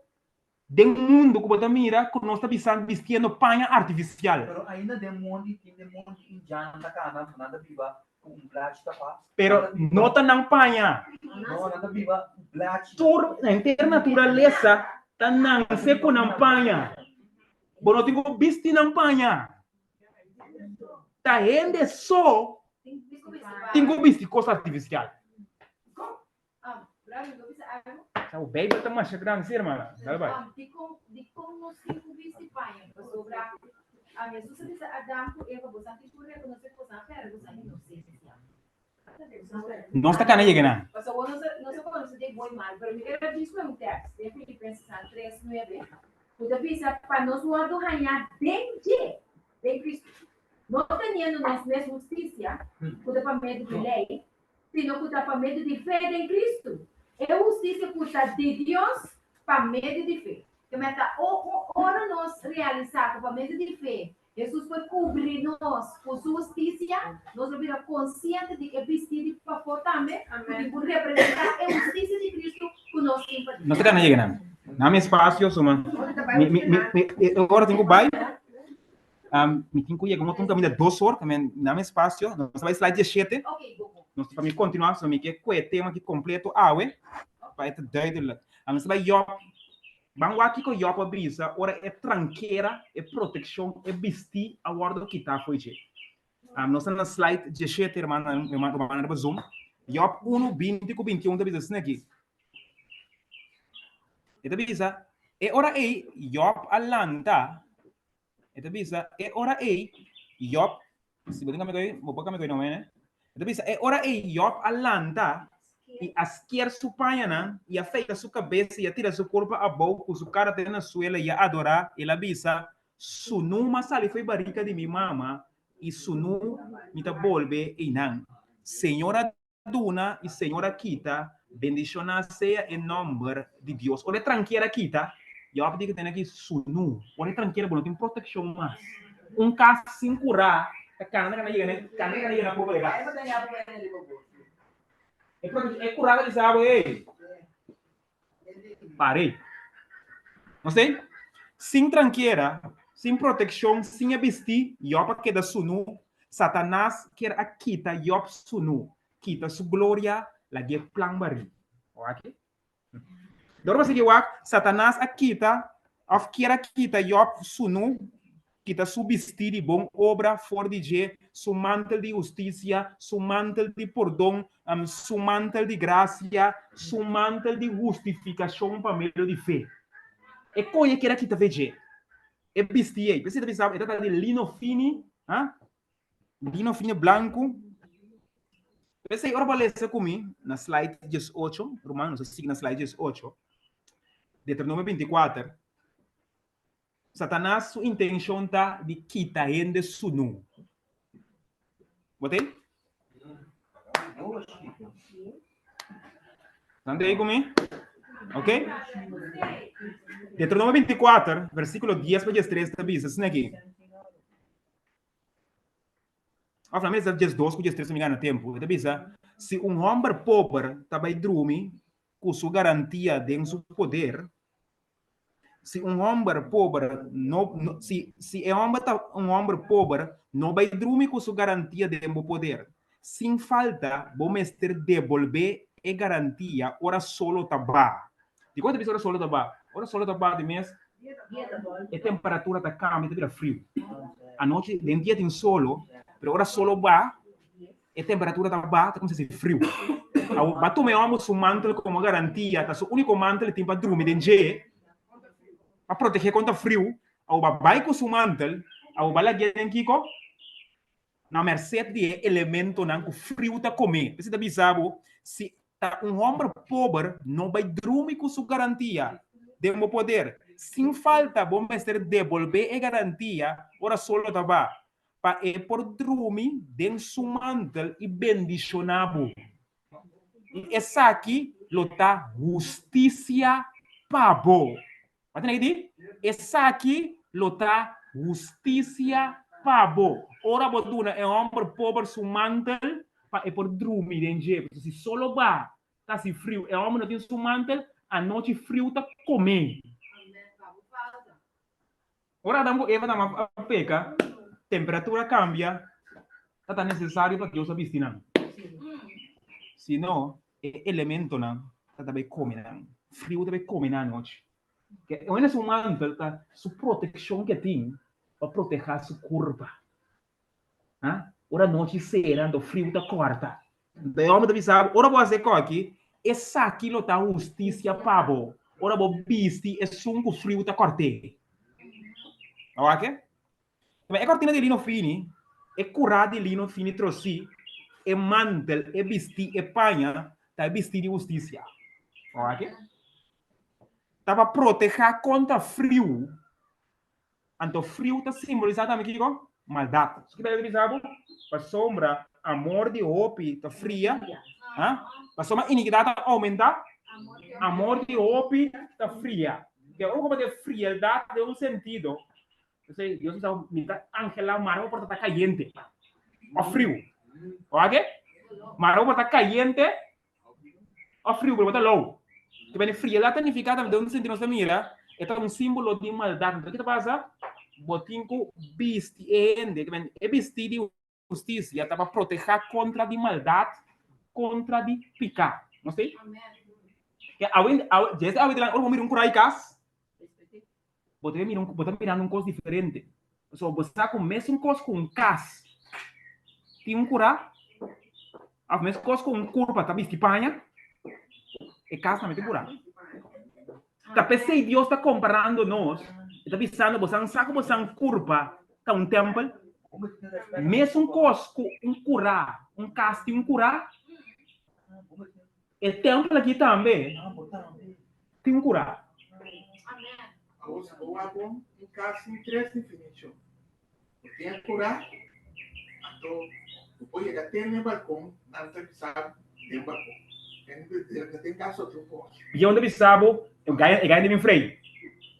den mundu ku bo ta mira ku nos ta bisa bistiendo paña artifisial. Pero ainda den mondi tin den mondi indian ta kana nan ta biba ku un blachi tapá. Pero no ta nan paña. No, nan ta biba ku blachi. Tur henter naturalesa ta nanse ku nan paña. Bo no tin ku bisti nan paña. Ta hende so tin ku bisti kos artifisial. Sa bo Bijbel ta masha grandi si hermana. Dale bai. Dikon dikon nos tin ku bisti paña? Pasobra Hesus a bisa Adam ku Eva, Boso a tin ku rekonosé ku boso a pèrdè boso inosensia. Nos ta kana yega nan. Pasobra nos nos a konosé den bon i mal. Pero mi ker a djis ku un tèks den Filipenses 3:9 ku ta bisa pa nos wòrdu hañá den dje, den Kristu, no teniendo nos mes hustisia ku ta pa medio di lei, sino ku ta pa medio di fe den Kristu, e hustisia ku ta di Dios pa medio di fe. Ke meta ora nos realisá ku pa medio di fe Hesus por kubri nos ku su hustisia, nos lo bira konsiente di e bistí di pafó tambe ku tin ku representá e hustisia di Kristu ku nos tin pa Dios. Nos ta gana yega nan. Nan mi espasio suma. Mi mi mi e ora tin ku bai. Mi tin ku yega un otro kaminda dos or, tamen na mi espasio. Nos ta bai slide 17. Ok, go, go. Nos pa mi kontinuá, so mi ke kue e tema aki kompleto awe. pa e ta duidelijk. Nos ta bai Job, ban wak kiko Job a bisa ora e trankera, e protekshon, e bistí a wòrdu kitá fo'i dje. Nos ta na slide diesshete, hermanonan, rumannan riba Zoom. Job unu, binti ku bintiun ta bisa asina aki. E ta bisa, E ora ei Job a lanta, e ta bisa, e ora ei Job, si bo tin kami koe, bo por kami koe no mene. E ta bisa, e ora ei Job a lanta i a sker su pañanan i a feita su kabes i a tira su kurpa abou ku su kara te na suela i a adorá, el a bisa, Sunú m'a sali fo'i barika di mi mama i sunú mi ta bolbe einan. Señor a duna i Señor a kita, bendishoná sea e nòmber di Dios. Ora e trankier a kita, Job di ku tene aki sunú. Ora e trankier bo no tin protekshon mas. Un kas sin kurá ta kana kana yega na kana kana yega na kurpa di kas. E protekshon e kurá ta bisa bo, ey, Par'é. No sé? Sin trankiera, sin protekshon, sin e bistí, Jòb a keda sunú. Satanas kier a kita Jòb sunú, kita su gloria, lag'é plan barí. Wak aki. Dor bo sigui wak, Satanas a kita òf kier a kita Jòb sunú, Kita su bistí di bon obra for di dje, su mantel di hustisia, su mantel di pordon, su mantel di grasia, su mantel di hustifikashon pa medio di fe. E koe e kier a kita fe dje, e bistí ei. P'esei ta bisa bo, e ta di lino fini, ha? Lino fini blanku. P'esei ora bo a lesa ku mi na slide diesocho, ruman, nos a sigui na slide diesocho, Deuteronomio bintikuater. Satanas su intencion ta di kita hende sunu. Bo ta ei? Nan ta ei ku mi? Ok? Deuteronomio 24, versículo 10 pa 13 ta bisa asina aki. Of na mesa 12 ku 13 mi gana tempu. E ta bisa, si un homber pober ta bai drumi ku su garantia den su poder, Si un homber pober no, no si, si e homber ta un homber pober, no bai drumi ku su garantia den bo poder. Sin falta, bo mester debolbé e garantia ora solo ta baha. Dikon ta bisa ora solo ta baha? Ora solo ta baha di mes, e temperatura ta kambia, ta bira friu. Anochi, den dia tin solo, pero ora solo baha, E temperatura ta baha, ta kuminsá hasi friu. Awor, ba tuma e hòmber su mantel komo garantia, ta su úniko mantel e tin pa drumi den dje, pa protegé kontra friu. Awor, ba bai ku su mantel, awor ba lag'é den kiko? Na merset di e elementonan ku friu ta komé. P'esei ta bisa bo, si ta un hòmber pober, no bai drumi ku su garantia den bo poder. Sin falta, bo mester debolbé e garantia ora solo ta baha. pa e por drumi den su mantel i bendishoná bo. I esaki lo ta hustisia pa bo. Bo a tende ki di? Esaki lo ta hustisia pa bo. Ora bo duna e hòmber pober su mantel pa e por drumi den dje. Pasobra si solo ba ta hasi friu, e hòmber no tin su mantel, anochi friu ta kom'é. Ora Adam ku Eva tama a peka, temperatura kambia, ta ta nesesario pa Dios a bisti nan. Si no, e elementonan ta ta bai kome nan. Friu ta bai kome nan anochi. Ke wen su mantel ta su protekshon ke tin pa protehá su kurpa. Ha? Ora nochi sera, anto friu ta kòrta. Anto e hòmber ta bisa bo, ora bo hasi e kòki, esaki lo ta hustisia pa bo, ora bo bisti esun ku friu ta kòrt'é. A wak? Tabe e kòrtina di lino fini, e kurá di lino fini trosí, e mantel, e bistí, e paña, ta e bistí di hustisia. A wak? Ta pa protehá kontra friu. Anto friu ta simbolisá tambe kiko? Maldat. So ki Beibel ta bisa bo? Pasobra amor di hopi ta fria, ha? Pasobra inikidat ta oumentá, amor di hopi ta fria. Ke ora ku bo ta frieldat den un sentido, esei Dios bisa bo, mi ta angelá mara bo por ta ta kayente òf friu. Oke? Mara bo por ta kayente Of friu, pero bo ta lou. Te bene frialdad ta nifica tambe, den un sentido nos ta mira, e ta un simbolo di maldad. Entonces, ki ta pasa? Bo tin cu bisti e hende, te bene, e bisti di husticia ta pa proteha contra di maldad, contra di pica. Nos ta? Ke awe, awe, desde awe dilanti, ora bo mira un kura di kas, bo ta mira un, bo ta mirando un kos diferente. So bo sa ku mesun kos ku un kas tin un kura, òf mes kos ku un kurpa ta bisti paña, e kas tambe tin kura. Ta p'esei Dios ta komparando nos, e ta bisando, Bosan sa ku bosan kurpa ta un tèmpel? Mesun kos ku un kurá, un kas tin un kurá, e tèmpel aki tambe tin un kurá. Awor si bo wak un kas tin tres definishon. Bo tin e kurá, anto bo por yega te na e balkon, nan ta bisa den balkon. Den kas otro kos. Bion ta bisa bo, e gai den mi frei.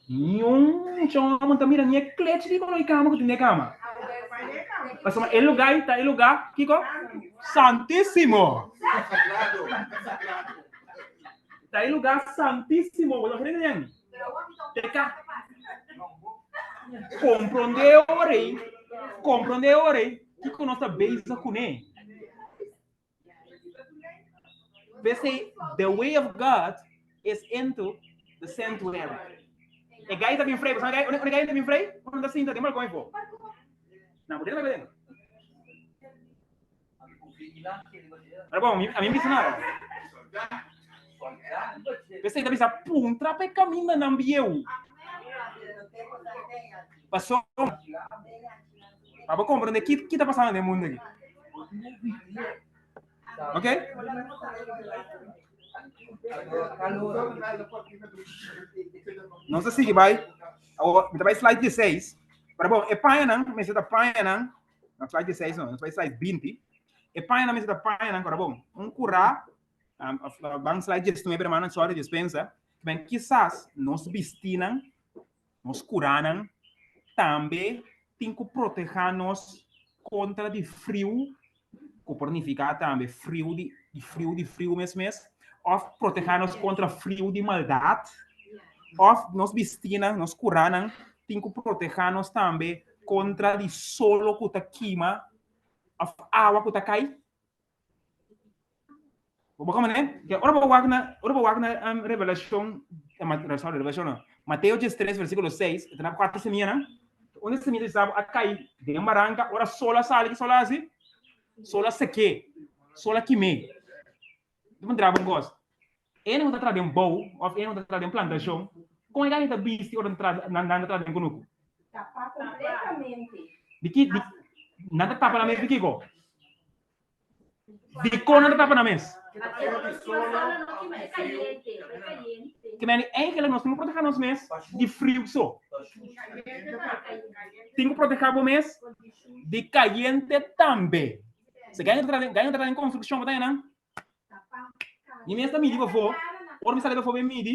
Niun chon ta mira ni e klechi di koló di kama ku tin den e kama. Pasobra e lugá ei ta e lugá, kiko? Santísimo! Sagrado, sagrado. Ta e lugá santísimo, bo ta kere den? Peka. Komprondé ora ei, komprondé ora ei, kiko nos ta bezig kuné. P'esei, the way of God is into the sanctuary. E gai ta bin frei, bo sabe gai, unda gai ta bin frei? Unda ta sinta den balkon ei fo. Na, bo den ta den. Pero bon, a mi bisa nada. P'esei ta bisa puntra p'e kamindanan bieu. Pasobra pa bo komprende ki ki ta pasando den mundu aki. Ok? Nos ta sigui bai. Awor, mi ta bai slide 16. Pero bon, e pañanan, mester ta pañanan Na slide 16 no, nos bai slide 20. E pañanan mester ta pañanan ku bon. Un kurá, um, of, uh, ban slide 19, hermano, sorry, dispensa. Men kisas nos bistinan, nos kuranan, tambe tin ku protehá nos kontra di friu, ku por nifiká tambe friu di, di friu di friu mes mes, òf protehá nos kontra friu di maldat, òf nos bistinan, nos kuranan, tin ku protehá nos tambe kontra di solo ku ta kima òf awa ku ta kai. Bo por komprendé? Ke ora bo wak na, ora bo wak na um, Revelashon, eh, sorry, Revelashon no, Mateo 13, versíkulo 6, e ta na kuater semianan. Un semia di sabo a kai den baranka, ora sol a sali, ki sol a hasi? Sol a sek'é, sol a kim'é. Bo por draba un kos. Ene ku ta traha den bou òf ene ku ta traha den plantashon, kon e gana ta bisti ora nan ta traha den kunuku? Tapá kompletamente. Di ki, di, nan ta tapa nan mes di kiko? Dikon nan ta tapa nan mes? Ke meni eigenlijk nos tin ku proteha nos mes di friu so. Tin ku proteha bo mes di kayente tambe. Se gana ta traha den konstrukshon bo ta nan? Mi mes ta midi bafó. Ora mi sali bafó mi midi.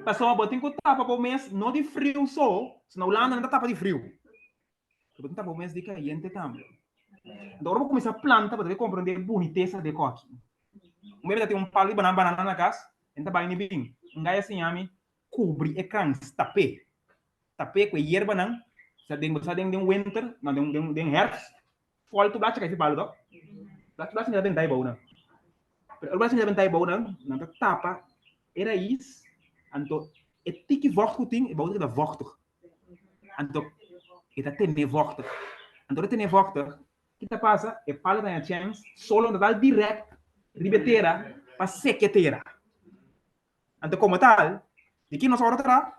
Pasobra bo tin ku tapa bo mes no di friu so, si na Hulanda nan ta tapa di friu. Bo tin tapa bo mes di kayente tambe. Anto ora bo kuminsá planta bo ta komprondé e bunitesa di e koki. Un bes mi ta tin un palu di banana banana na kas, e ta bai ni bin. Un gai a siña mi kubri e krans, tap'é. Tap'é ku e yerbanan, sa den bo sa den den winter, no den den den herfst, fòl tur blachi kai si palu tok. Blachi blachi ta bentá e bounan. Pero ora blachi ta bentá e bounan, nan ta tapa e rais, anto e tiki vògt ku tin, e bou ta keda vògtig. Anto e ta tene vògtig. Anto ora e tene vògtig, ki ta pasa? E palu ta haña chèns, solo no ta dal dirèkt riba e tera pa seka e tera. Anto komo tal, di ki nos ora traha?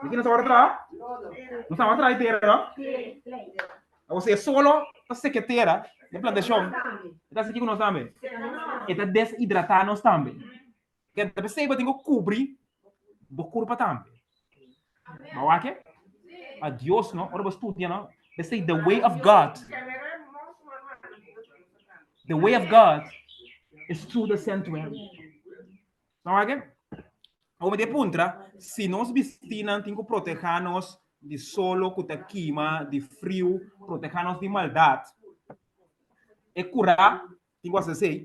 Di ki nos ora traha? Nos ora traha tera, no? Awor si e solo ta seke tera den plantashon, e ta hasi kiko nos tambe? E ta deshidratá nos tambe. Ke ta p'esei bo tin ku kubri bo kurpa tambe. Bo wak e? Pa Dios, no? Ora bo studia, no? P'esei the way of God, the way of God is through the sanctuary. Bo wak e? Awor mi ta puntra, si nos bistinan tin ku protehá nos di solo ku ta kima, di friu, protehá nos di maldat, e kurá tin ku hasi esei?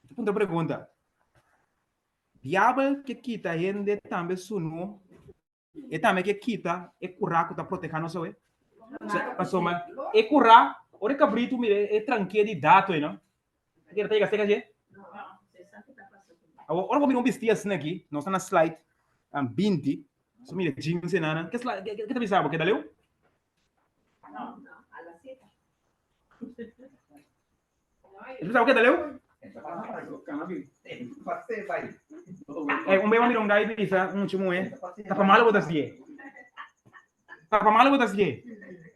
Mi ta puntra pregunta. Diabel ke kita hende tambe sunu, e tambe ke kita e kurá ku ta protehá nos awe? Pasobra e kurá, ora e kabritu mira e tranké di dato ei no, e ta yega seka dje? Awor, ora bo mira un bistí asina aki, nos ta na slide 20, so mira jeans ei nan, ke slide, ke ta bisa bo? Keda leu? E ta bisa bo keda leu? Ey, un beba mira un gai bisa un mucha muhé, ta pa malo bo ta hasié. Ta pa malo bo ta hasié.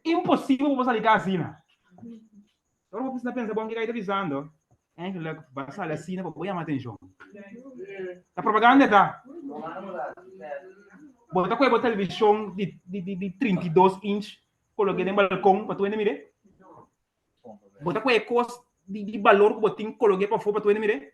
Imposibel bo por sali ka asina. Ora bo ta pensa bon ke gai ta bisando, eigenlijk bo a sali asina pa bo yama atenshon. Ta propaganda e ta. Bo ta kohe bo televishon di di di 32 inch koloke den balkon pa tur hende mire? Bo ta kohe kos di di balor ku bo tin koloke pafó pa tur hende mire?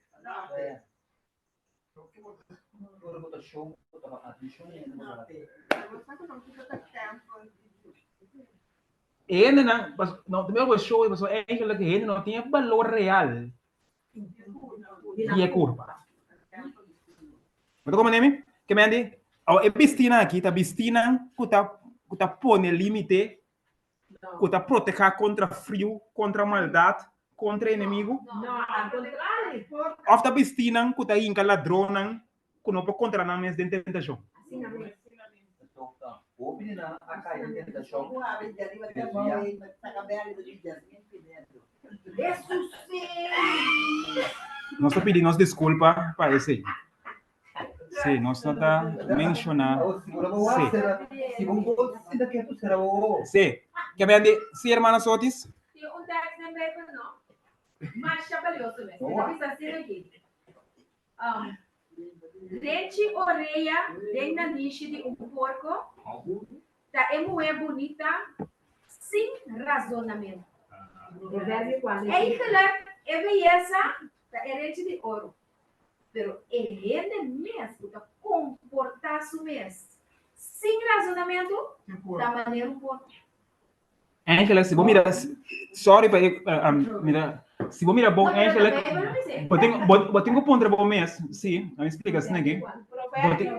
E hendenan, no, primero ku e show, pasobra eigenlijk e hende no tin e balor real di e kurpa. Bo ta komprende mi? Ke men di, e bistinan aki ta bistinan ku ta ku ta pone limite ku ta protehá kontra friu, kontra maldat, kontra enemigu? Òf ta bistí nan ku ta hinka ladronnan ku no por kontra nan mes den tentashon? Nos ta pidi nos diskulpa pa esei. Sí, nos no ta menshoná. Sí. Sí. Ke ben di, sí, hermana Sotis? Tin un tekst den Bijbel, no? Masha balioso mes. E ta bisa asina aki. Um, Renchi orea den nanishi di un porko ta e muhé bunita sin razonamentu. Eigenlijk, e beyesa ta e renchi di oro. Pero e hende mes ku ta komportá su mes sin razonamentu ta manera un porko. Angela, si bo mira, sorry pa e, mira, si bo mira bon Angela, bo tin, bo, bo tin ku puntra bo mes, si, a mi splika asina aki. Bo tin,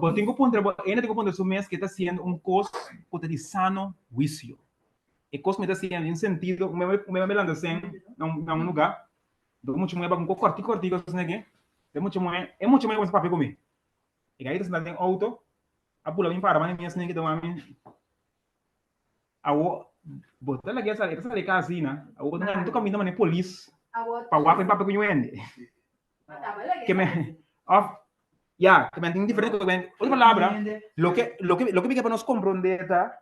bo tin ku puntra bo, ene tin ku puntra su mes ke ta hasiendo un kos ku ta di sano huisio. E kos ku mi ta hasiendo tin sentido, un bes mi lanta sen na un lugá, Dor mucha muhé bai ku kòrtiku kòrtiku asina aki, e mucha muhé, e mucha muhé kuminsá papia ku mi. E gai ta sintá den outo, a bula bin para banda mi asina aki ta wak mi, Awo bo ta lag'é sali, e ta sali kas asina, awo bo ta manda tur kaminda manera polis pa wak mi papia ku ñu hende. Ke men, òf, ya, ke men tin diferente, otro palabra, loke, loke, loke mi ke pa nos komprondé ta,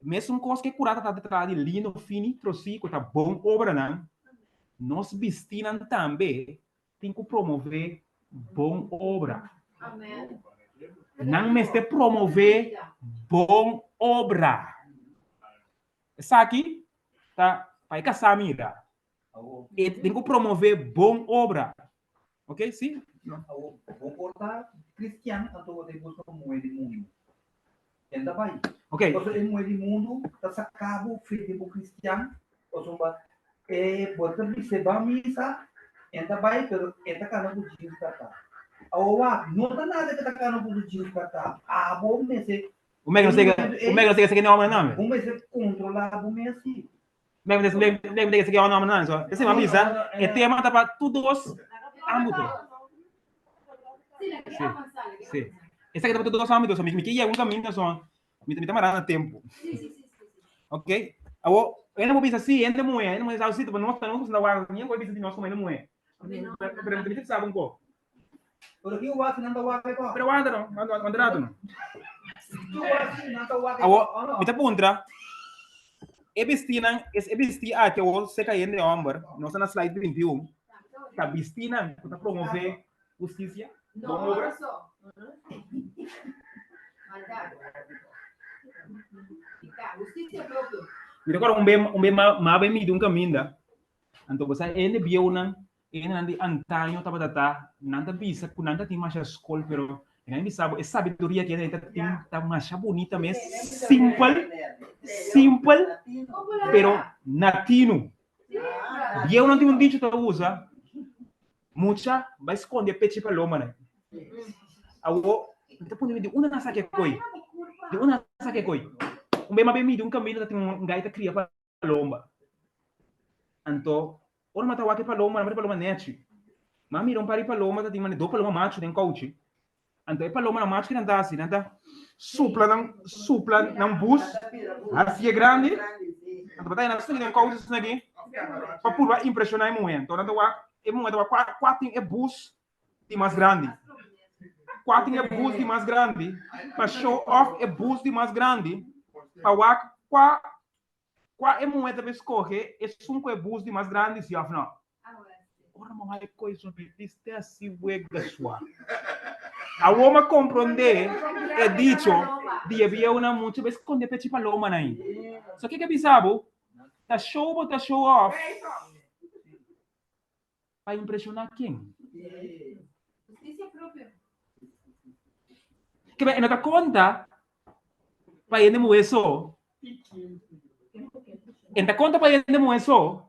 Mesun kos ku e kurá ta ta traha di lino fini trosí ku ta bon obranan, nos bistínan tambe tin ku promové bon obra. Nan mester promové bon obra. Esaki ta pa e kasá mira. E tin ku promové bon obra. Ok, sí? No. Awor, bo por ta cristian anto bo ta busca un muhe di mundu. Ken ta bai? Ok. Pasobra e muhe di mundu ta saca bo fe di bo cristian, pasobra e bo ta bis'e ban misa, en ta bai pero e ta cana cu jeans perta. Awor wak, no ta nada ke ta cana cu su jeans perta, abo mester. Un mester no sega sega ni homber nan. Bo mester controla bo mes si. Mek mek mek segi homber nan so. Esei mi a bisa, e tema ta pa tur dos ámbito. Sí, sí. Esaki ta pa tur dos ámbito so. Mi mi ke yega un kaminda so mi ta mi ta mará na tempu. Ok? Awor, hende por bisa si, hende muhé, hende muhé sa si, pero nos nos ta wak, niun por bisa di nos komo hende muhé. Pero mi ta bisa un poko. Pero ki wak nan ta wak pa? Pero wanta no, wanta rato no. Ki wak nan ta wak Awor, mi ta puntra, e bistinan, e bisti aki awor seka hende homber, nos ta na slide 21, ta bistinan ku ta promove hustisia, bon obra? Mi ta kòrda un be, un be ma bai midi un kaminda, anto bo sa hende bieunan E hendenan di antaño tabata ta, nan ta bisa ku nan ta tin masha skol, pero e nan bisa bo e sabiduria ku e hende ta tin ta masha bunita mes, simpel, simpel, pero natinu. Bieunan tin un dicho ta usa, Mucha bai skonde pechi palomanan. Awor, mi ta puntra mi di unda nan sa ke koi? Di unda nan sa ke koi? Un be m'a be midi un kaminda ta tin un gai ta kria palomba. Anto, ora m'a ta wak e palomba, nan palomba nechi. M'a mira un par di palomba ta tin mane dos palomba machu den kouchi. Anto e palomanan machu ki nan ta hasi? Nan ta supla nan supla nan bus hasié grandi. Anto bo ta haya nan subi den kouchi asina aki pa purba impreshoná e muhé. Anto nan ta wak e muhé ta wak kua kua tin e bus di mas grandi. Kua tin e bus di mas grandi pa show off e bus di mas grandi pa wak kua kua e muhé ta bin skohe esun ku e bus di mas grandi si òf no. Ora mi wak e kos mi biste asi wega sua. Awor mi a komprondé e dicho di e bieunan mucha bes skonde pechi palomanan ei. So ke ke bisa bo? Ta show bo ta show off pa impreshoná ken? Kibè e no ta konta pa hende muhé so. E ta konta pa hende muhé so.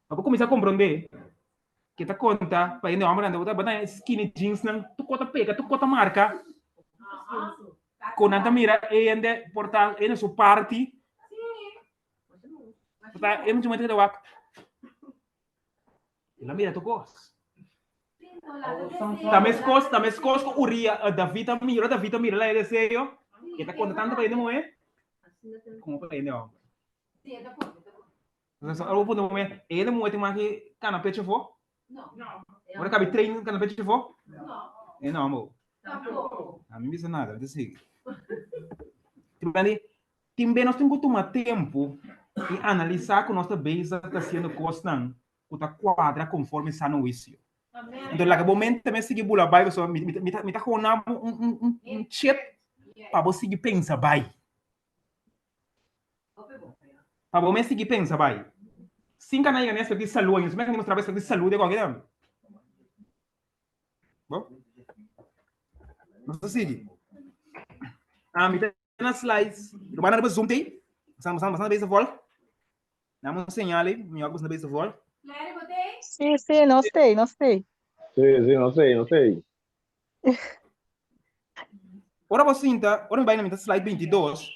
Pa bo kuminsá komprondé ke ta konta pa hende hòmbernan. Bo ta bo ta haña skinny jeansnan tur kos ta pega, tur kos ta marka. Ku nan ta mira e hende por ta e hende su parti. Bo ta e mucha muhé ta keda wak. El a mira tur kos. Ta meskos, ta meskos ku Uria, eh, David a mira, David a mira la e deseo, e ta konta tantu pa hende muhé komo pa hende hòmber. Entonces, ora bo puntra bo muhé, e hende muhé tin mas ki kana pecho afó? Ora kabi train kana pecho afó? E no, amor. A mi bisa nada, mi ta sigui. Tin be nos tin ku tuma tempu i analisá ku nos ta bezig ta hasiendo kosnan ku ta kuadra konforme sano huisio. Enton laga bo mente mes sigui bula bai pasobra mi mi ta mi ta hona bo un un un un chip pa bo sigui pensa bai. Pa bo mes sigui pensa bai. Sin ka nan yega na e aspekto di salú ainda, mi a mustra bo e aspekto di salú de koke tambe. Bo? Nos ta sigui. Ah, mi ta na slides. Lo na riba Zoom tei. Basta basta basta bezig volg. Dame un señal aí, mi basta bezig volg. Sí, sí, no stay, no stay. Sí, sí, no sei, no sei. Ora bo sinta, ora mi bai na mi ta slide 22.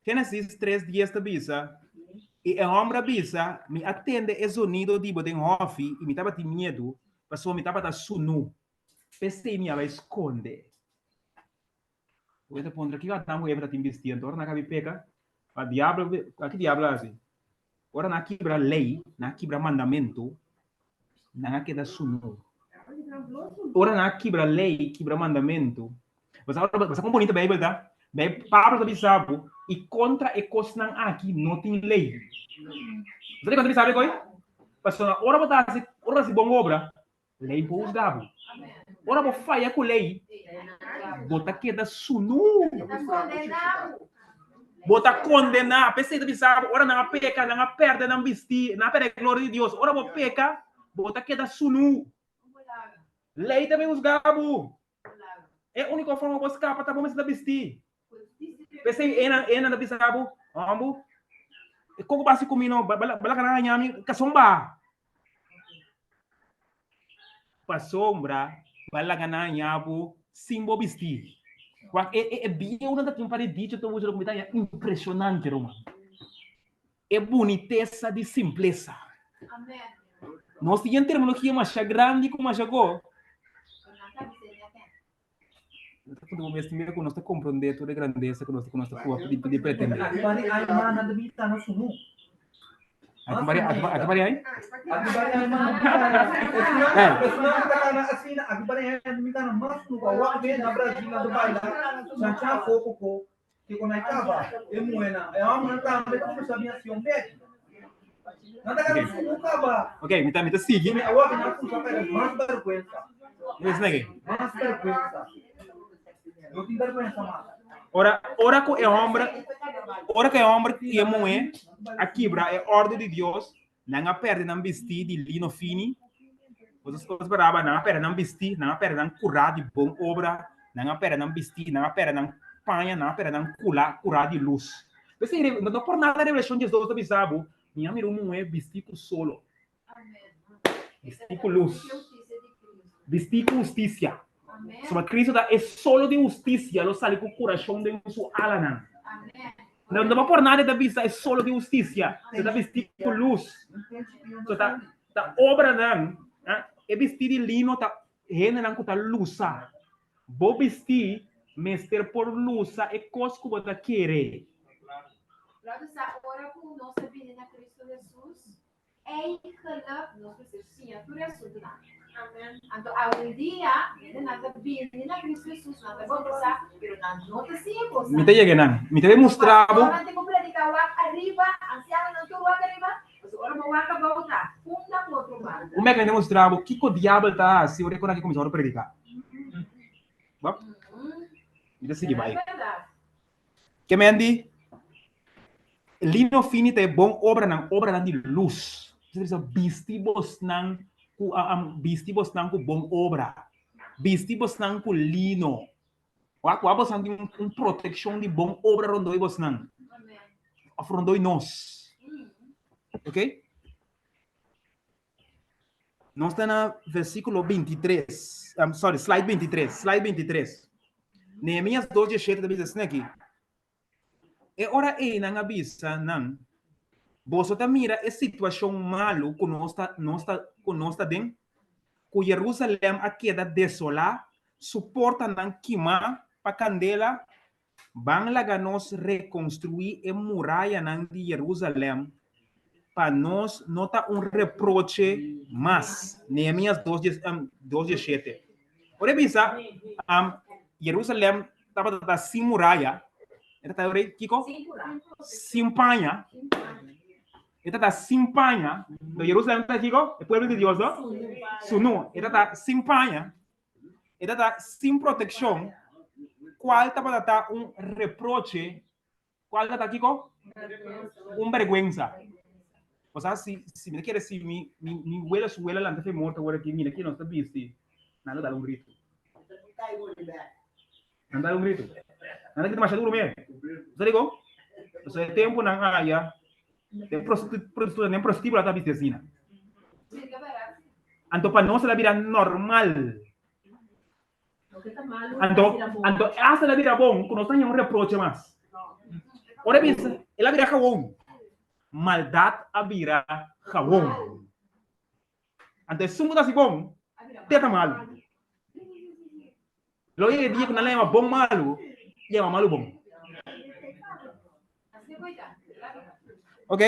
Genesis 3 dies ta bisa, I e hòmber a bisa, Mi a tende e zonido di bo den hòfi i mi tabatin miedu, pasobra mi tabata sunú. P'esei mi a bai skonde. Bo ta puntra, Kiko Adam ku Eva ta tin bisti anto ora nan a kabi peka? Pa diablo, ki diablo a hasi? Ora nan a kibra lei, nan a kibra mandamentu, nan a keda sunú. Ora nan a kibra lei, kibra mandamentu, bo sa, bo sa kon bonito Beibel ta? Bei, Pablo ta bisa bo, i kontra e kosnan aki no tin lei. Bo sa dikon ta bisa bo e koi? Pasobra ora bo ta hasi, ora bo ta hasi bon obra, Lei por husga bo. Ora bo faya ku lei, bo ta keda sunú. Bo ta kondená. P'esei ta bisa bo, ora nan a peka, nan a pèrdè nan bistí, nan a pèrdè e gloria di Dios. Ora bo peka, bo ta keda sunú. Lei ta bin husga bo. E úniko forma bo skapa ta bo mester ta bistí. P'esei e nan, e nan ta bisa bo, Hòmbu, e koko bo hasi ku mi no? Bala bala kana haña mi kason ba. Pasobra bo a laga nan haña bo sin bo bistí. Wak, e, e, e bieunan ta tin un par di dicho ta usa ku mi ta haña impreshonante, ruman. E bunitesa di simplesa. Nos tin terminologia masha grandi ku masha go. Ku nos ta komprondé tur e grandesa ku nos ku nos ta pua di di pretendé. Aki bari ai mana da bita na sunu. Aki bari aki aki bari ai? Aki bari ai mana da Esuna ta kana asina aki bari ai da bita na mas sunu ba wak be na Brazil na Dubai la chancha foko ko Ke kon ai kaba e muhénan, e hòmbernan tambe ta kuminsá bin hasi un bèki. Nan ta kada sunu kaba. Ok, mi ta mi ta sigui. Mi awor nan kuminsá pèrdè mas bèrgwensa. Esei naki. Mas bèrgwensa. No tin bèrgwensa mas. Ora ora ku e hòmber ora ku e hòmber i e muhé a kibra e òrdu di Dios, nan a pèrdè nan bistí di lino fini. Bo ta speraba nan a pèrdè nan bistí, nan a pèrdè nan kurá di bon obra, nan a pèrdè nan bistí, nan a pèrdè nan paña, nan a pèrdè nan kula, kurá di lus. P'esei no por nada Revelashon diesdos ta bisa bo, Mi a mira un muhé bistí ku solo, bistí ku lus, bistí ku hustisia. Suma Cristo ta e solo di hustisia lo sali ku kurashon den su alanan. No no por nada e ta bisa e solo di hustisia, e ta bisti ku lus. So ta ta obranan, e bisti di lino ta hendenan ku ta lusa. Bo bisti mester por lusa e kos ku bo ta kere. Laat sa ora ku nos a bini na Cristo Jesus, Eigenlijk nos mester siña tur e asuntunan. Anto awendia hendenan ta bini na Cristo Jesus, nan ta bautisa, pero nan no ta siña kosnan. Mi ta yega nan. Mi ta demostrá bo. Pastornan tin ku prediká wak ariba, ansianonan tur wak ariba, pasobra ora bo wak abou ta funda ku otro banda. Un meka mi ta demostrá bo kiko diabel ta hasi ora e kon aki kuminsá ora prediká. Bo? Mi ta sigui bai. Ke men di, Lino fini ta e bon obranan, obranan di lus. Esei ta bisa, bisti bosnan ku bisti bosnan ku bon obra. Bisti bosnan ku lino. Wak, wak bosnan tin un protekshon di bon obra rondoi bosnan. Òf rondoi nos. Ok? Nos ta na versíkulo 23, um, sorry, slide 23, slide 23. Nehemías 2:17 ta bisa asina aki. E ora ei nan a bisa nan, Boso ta mira e situashon malu ku nos ta, nos ta, ku nos ta den, ku Jerusalèm a keda desolá, su portanan kimá pa kandela, Ban laga nos rekonstruí e murayanan di Jerusalèm pa nos no ta un reproche mas. Nehemías dos dieshete. Ora e bisa, Jerusalèm tabata ta sin muraya, e ta ta ora kiko? Sin paña. E ta ta sin paña. Jerusalèm ta kiko? E pueblo di Dios, no? Sunú. E ta ta sin paña. E ta ta sin protekshon, kual tabata ta un reproche, kual ta ta kiko? Un bergwensa. Osea, si, si mi ta kere si mi, mi, mi wela su wela lanta fe morto awor aki, mira ki nos ta bisti, nan lo dal un gritu. Nan dal un gritu. Nan ta grita masha duru me. Bo sa dikon? Pasobra e tempunan aya, den prostituta, den prostíbulo ta bisti asina. Anto pa nos el a bira normal. Anto, anto hasta el a bira bon ku nos no haña un reproche mas. Ora e bisa, el a bira gewon. Maldat a bira gewon. Anto esun ku ta hasi bon, te ta malu. Lo yega e dia ku nan lo yama bon malu i yama malu bon. Ok?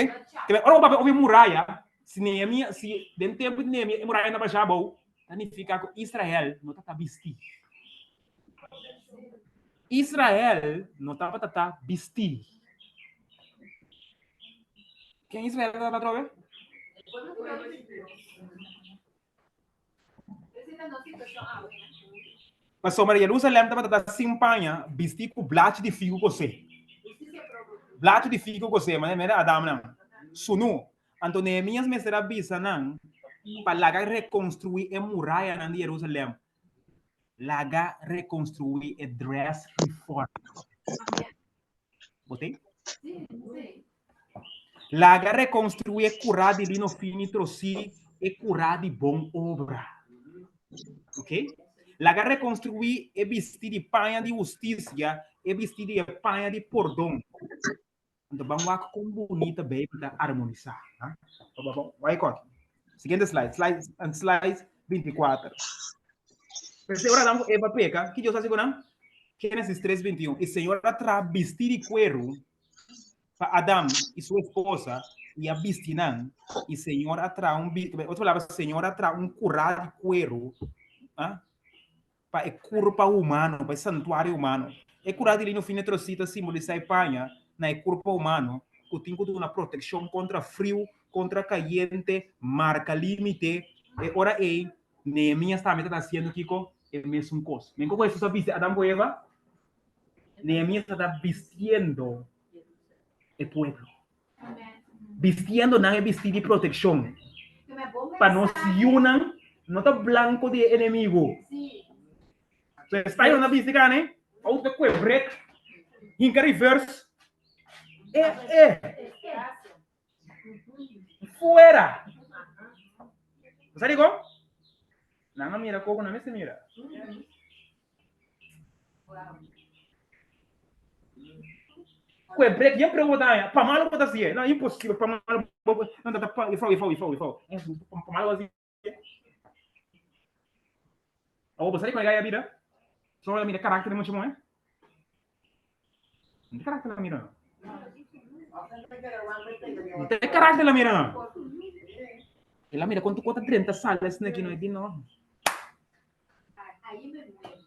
Ora bo papia over muraya, si Nehemia, si den tempu di Nehemia e muraya na basha abou, ta nifiká ku Israel no ta ta bistí. Israel no tabata ta bistí. Ken Israel tabata atrobe? Pasobra Jerusalèm tabata ta sin paña, bistí ku blachi di figu kosé. Blachi di figu kosé, manera mira Adam nan, sunú. Anto Nehemías mester a bisa nan pa laga rekonstruí e murayanan di Jerusalèm. Laga rekonstruí e dress reform. Bo tin? Laga rekonstruí e kurá di lino fini trosí e kurá di bon obra. Ok? Laga rekonstruí e bistí di paña di hustisia, e bistí di e paña di pordon. Anto ban wak kon bunita Beibel ta armonisá. Ha? Wak e kòki. Siguiente slide, slide, slide 24. P'esei ora Adam ku Eva peka, ki Dios hasi ku nan? Génesis 3, 21, I Señor a traha bistí di kueru pa Adam i su esposa i a bisti nan, i Señor a traha un, otro palabra, Señor a traha un kurá di kueru pa e kurpa humano, pa e santuario humano. E kurá di lino fino trosí ta simbolisá e paña na e kurpa humano ku tin ku duna protekshon kontra friu, kontra kayente, marka límite. E ora ei, Nehemías tambe tabata hasiendo kiko? E mesun kos. Men kiko Hesus a bisti Adam ku Eva? Nehemías tabata bistiendo e pueblo. Bistiendo nan e bistí di protekshon. Pa nos yunan no ta blanko di e enemigu. So e style nan bisti kane, outo ta kue brek, hinka reverse. E e. Fuera! Bo sa dikon? Nan a mira koko nan mester mira. Kue brek yen preu bo ta haña, pa malo bo ta hasié. No, imposibel, pa malo bo, no ta pa, ifou, ifou, ifou, ifou. Pa malo bo hasié. Awor bo sa di kon e gaya bida? Solo a mira karakter di mucha muhé? No te karakter la mira no. No te karakter la mira no. El a mira kon tu kota drenta sala esaki no e di no. Ahí me muero.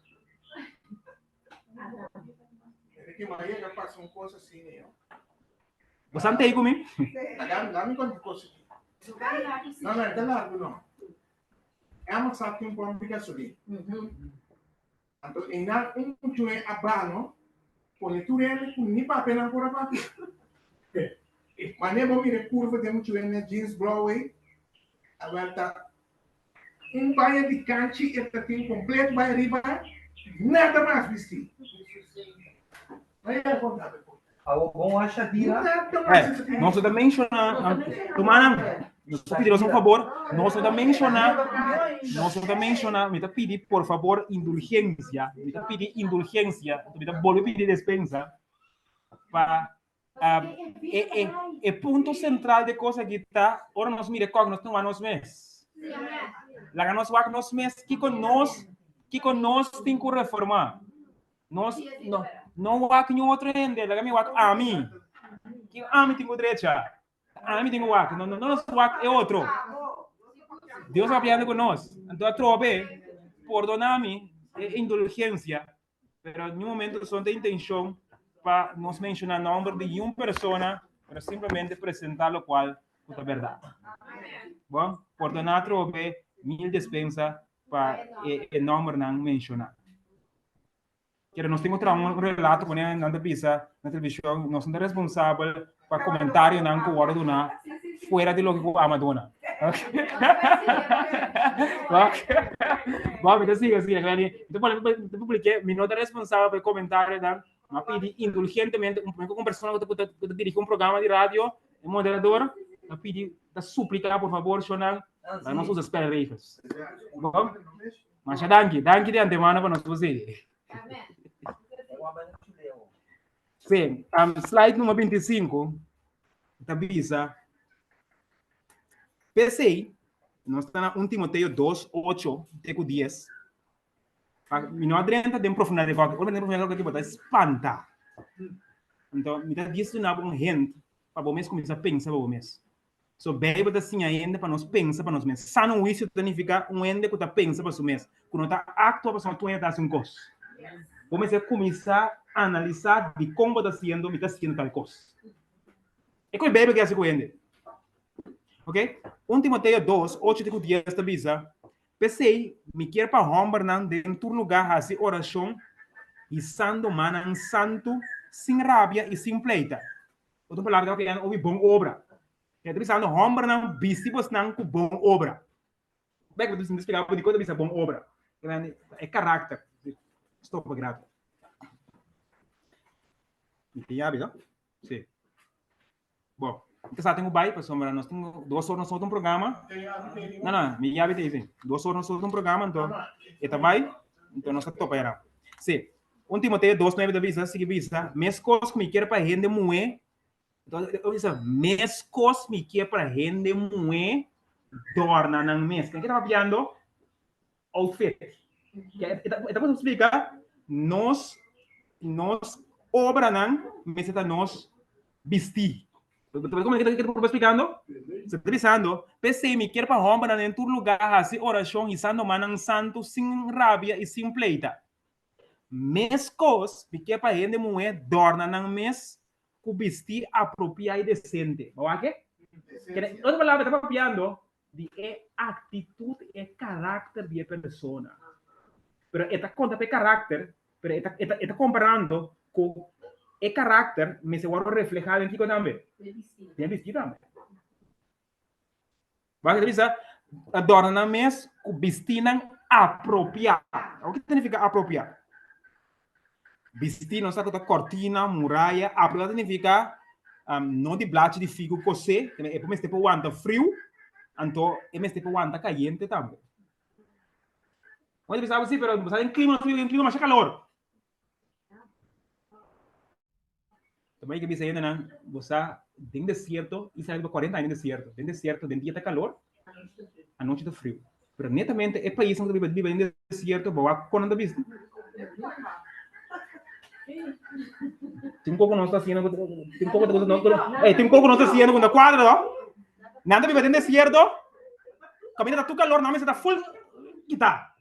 Ricky Maria que pasa un cosa así, ¿no? Bo san tei ku mi? Dame, dame con cosa. No, no, está largo, no. Ela sabe que un pom de gasolina. Anto e nan un muchu'e a bano pone tur hende ku ni papia nan por a papia. Mane bo mira e kurva den muchu'e na jeans blou ei, awel ta un baña di kanchi e ta tin kompleto bai ariba, nada mas bisti. Bai a konta bo. Awo bon a Shadira. Eh, nos no ta menciona, rumannan, nos ta pidi nos un favor, nos no ta menciona, nos no ta menciona, mi ta pidi por favor indulgencia, mi ta pidi indulgencia, mi ta bolbe pidi despensa pa um, e, e, e punto central de cosa aki ta, ora nos mira kok, nos tuma nos mes. Laga nos wak nos mes, kiko nos, kiko nos tin ku reforma. Nos no, no wak ni otro hende, laga mi wak ami. Ki ami tin ku drecha. Ami tin ku wak. No, no, no nos wak e otro. Dios a papiando ku nos. Anto atrobe, pordona mi e indulgencia, pero ni un momento son de intención pa nos menciona nomber di un persona, pero simplemente presenta lo cual ku ta verdad. Bon, pordona atrobe, mil despensa pa e, e nombernan menciona. Kere nos tin ku traha un relato pone nan ta bisa na televishon, nos no ta responsabel pa komentarionan ku wòrdu duná fuera di loke ku ama duna. Bo, mi ta sigui asina, mi ta pone, mi ta publik'é, mi no ta responsabel pa e komentarionan, mi a pidi indulgentemente un un persona ku ta ku ta dirigí un programa di radio, e moderador, ta pidi, ta supliká por fabor shownan, pa nos usa spelregels. Bo? Masha danki, danki di antemano pa nos por sigui. Sí, um, slide nummer 25 ta bisa P'esei, nos ta na 1 Timoteo 2, 8 te ku 10. Pa, mi no a drenta den profundidad di kòke. Ora mi den profundidad di kòke, bo ta spanta. Anto, mi ta dies duna bo un hint pa bo mes kuminsá pensa pa bo mes. So Bijbel ta siña hende pa nos pensa pa nos mes. Sano huisio ta nifiká un hende ku ta pensa pa su mes, ku no ta aktua pasobra tur hende ta hasi un kos. Bo mester kuminsá analisá dikon bo ta hasiendo, mi ta hasiendo tal kos. E ku e Bijbel ke hasi ku hende. Ok? 1 Timoteo 2, 8 te ku 10 ta bisa, P'esei, mi kier pa hòmbernan den tur lugá hasi orashon hisando mannan santu, sin rabia i sin pleita. Otro palabra ta papiando obi bon obra. E ta bisando hombernan bisti bosnan ku bon obra. Bek bo ta splika bo dikon ta bisa bon obra. E karakter. Stop a grato. Mi tin yabi no? Si. Bo, mi ta sa tin ku bai pasobra nos tin dos ora nos un programa. No, no, mi yabi ta isi. Dos ora nos un programa, anto e ta bai, anto nos ta topa era. Si. 1 Timoteo 2:9 ta bisa, sigui bisa, meskos ku mi kier pa hende muhé, entonces e bisa, meskos mi kier pa hende muhé dòrna nan mes. Ken ke ta papiando? Outfit. E ta por splika nos nos obranan mester ta nos bistí. Como ke ta por splikando? Se ta bisando, p'esei mi kier pa hòmbernan den tur lugá hasi orashon hisando mannan santu sin rabia i sin pleita. Meskos, mi ke pa hende muhé dòrna nan mes ku bistí apropiá i desente. Bo wak e? Kende otro palabra ta papiando di e aktitut, e karakter di e persona. Pero e ta konta pa e karakter, pero e ta e ta e ta komparando ku e karakter mester wòrdu reflehá den kiko tambe? Den bistí tambe. Wak ta bisa, adorna nan mes ku bistinan apropiá. Awor ke ta nifiká apropiá? Bisti nos sa ku ta kortina, muraya, apropiá ta nifiká no di blachi di figu kosé, e por mester por wanta friu, anto e mester por wanta kayente tambe. Bo ta bisa, si, pero bo sa den klima friu, den klima masha kalor. Ta bai ke bisa hendenan, bo sa den desierto, Israel riba 40 aña den desierto, den desierto den dia ta kalor, anochi ta friu. Pero netamente e paisnan ku ta biba biba den desierto, bo wak kon nan ta bisti. Tin koko nos ta hasiendo ku tin koko ku no eh tin koko nos ta hasiendo ku no kuadra no. Nan ta biba den desierto, kaminda ta tur kalor, nan mester ta full kitá.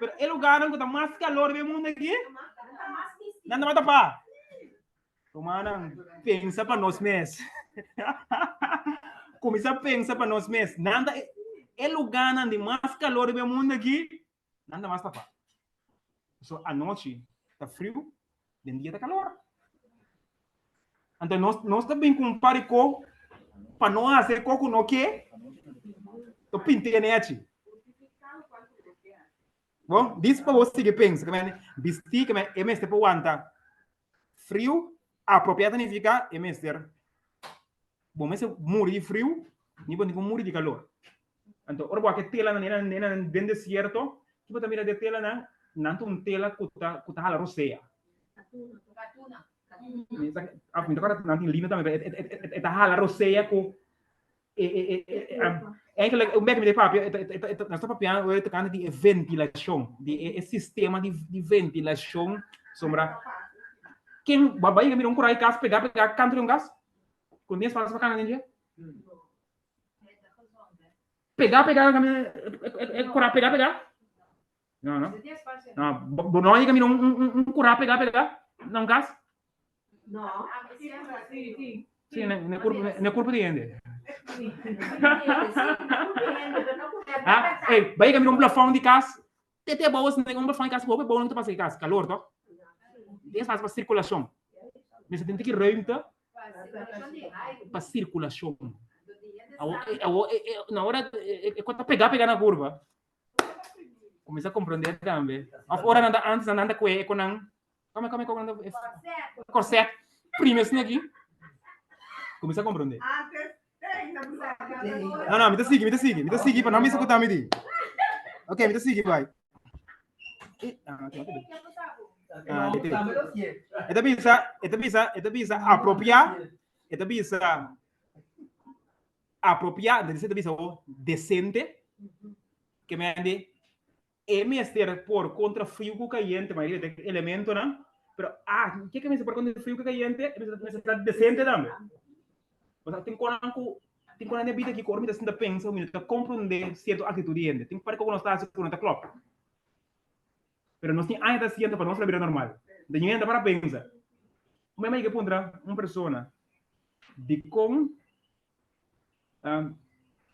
Pero e lugarnan ku ta mas kalor den mundu aki, nan ta mata pa. Rumannan, pensa pa nos mes. Kuminsá pensa pa nos mes. Nan ta e lugarnan di mas kalor den mundu aki, nan ta mas tapá. So anochi ta friu, den dia ta kalor. Anto nos nos ta bin ku un par di ko pa no hasi e ko ku no ke, to pinti e nechi. Bon, dis pa bo sigui pensa, ke men bisti, ke men e mester por wanta friu, apropiá ta nifiká e mester, bo mester muri di friu, ni bo tin ku muri di kalor. Anto ora bo wak e telanan den den desierto, ki bo ta mira di e telanan? Nan ta un tela ku ta ku ta hala rosea. Mi ta mi ta kòrda nan tin lino tambe, pero e ta hala rosea ku e e e eigenlijk un bek mi ta papia nos ta papiando ora tokante di e ventilashon, di e sistema di di ventilashon sombra ken bo a bai mira un kurai kas pegá pegá kantu di un kas ku tin espasio pa kana den dje? Pegá, pegá, kurá pegá, pegá. No, no. No, bo no yega mira un, un, un kurá pegá, pegá na un kas? No. Sí, ne, ne kurpo, ne kurpo di hende. Ah, ey, bai yega mira un plafòn di kas, te te bou asina, un plafòn di kas, hopi bou no ta pasa di kas, kalor toch? Tin espasio pa sirkulashon. Mester tin tiki ruimte pa sirkulashon. Awor, awor, na ora e kos ta pegá pegá na kurpa, kuminsá komprondé tambe. Òf ora nan ta antes nan ta kue e konan, kome kome kome nan ta korset, primi esei aki, kuminsá komprondé. No, no, mi ta sigui, mi ta sigui, mi ta sigui pa no misa ku ta mi di. Ok, mi ta sigui bai. E ta bisa, e ta bisa, e ta bisa apropiá, e ta bisa apropiá, entonces e ta bisa o decente, ke mende e mester por kontra friu ku kayente, mayoria di e elementonan, pero ah, ke ke mester por kontra friu ku kayente? E mester ta decente tambe. Pasobra tin konan ku tin konan den bida aki ku ora mi ta sinta pensa mi no ta komprondé sierto aktitut di hende. Tin parke ku nos ta hasi ku no ta klòp. Pero nos tin aña ta hasiendo pa nos la bira normal. Enton yu hende ta para pensa. Un mema yega puntra un persona dikon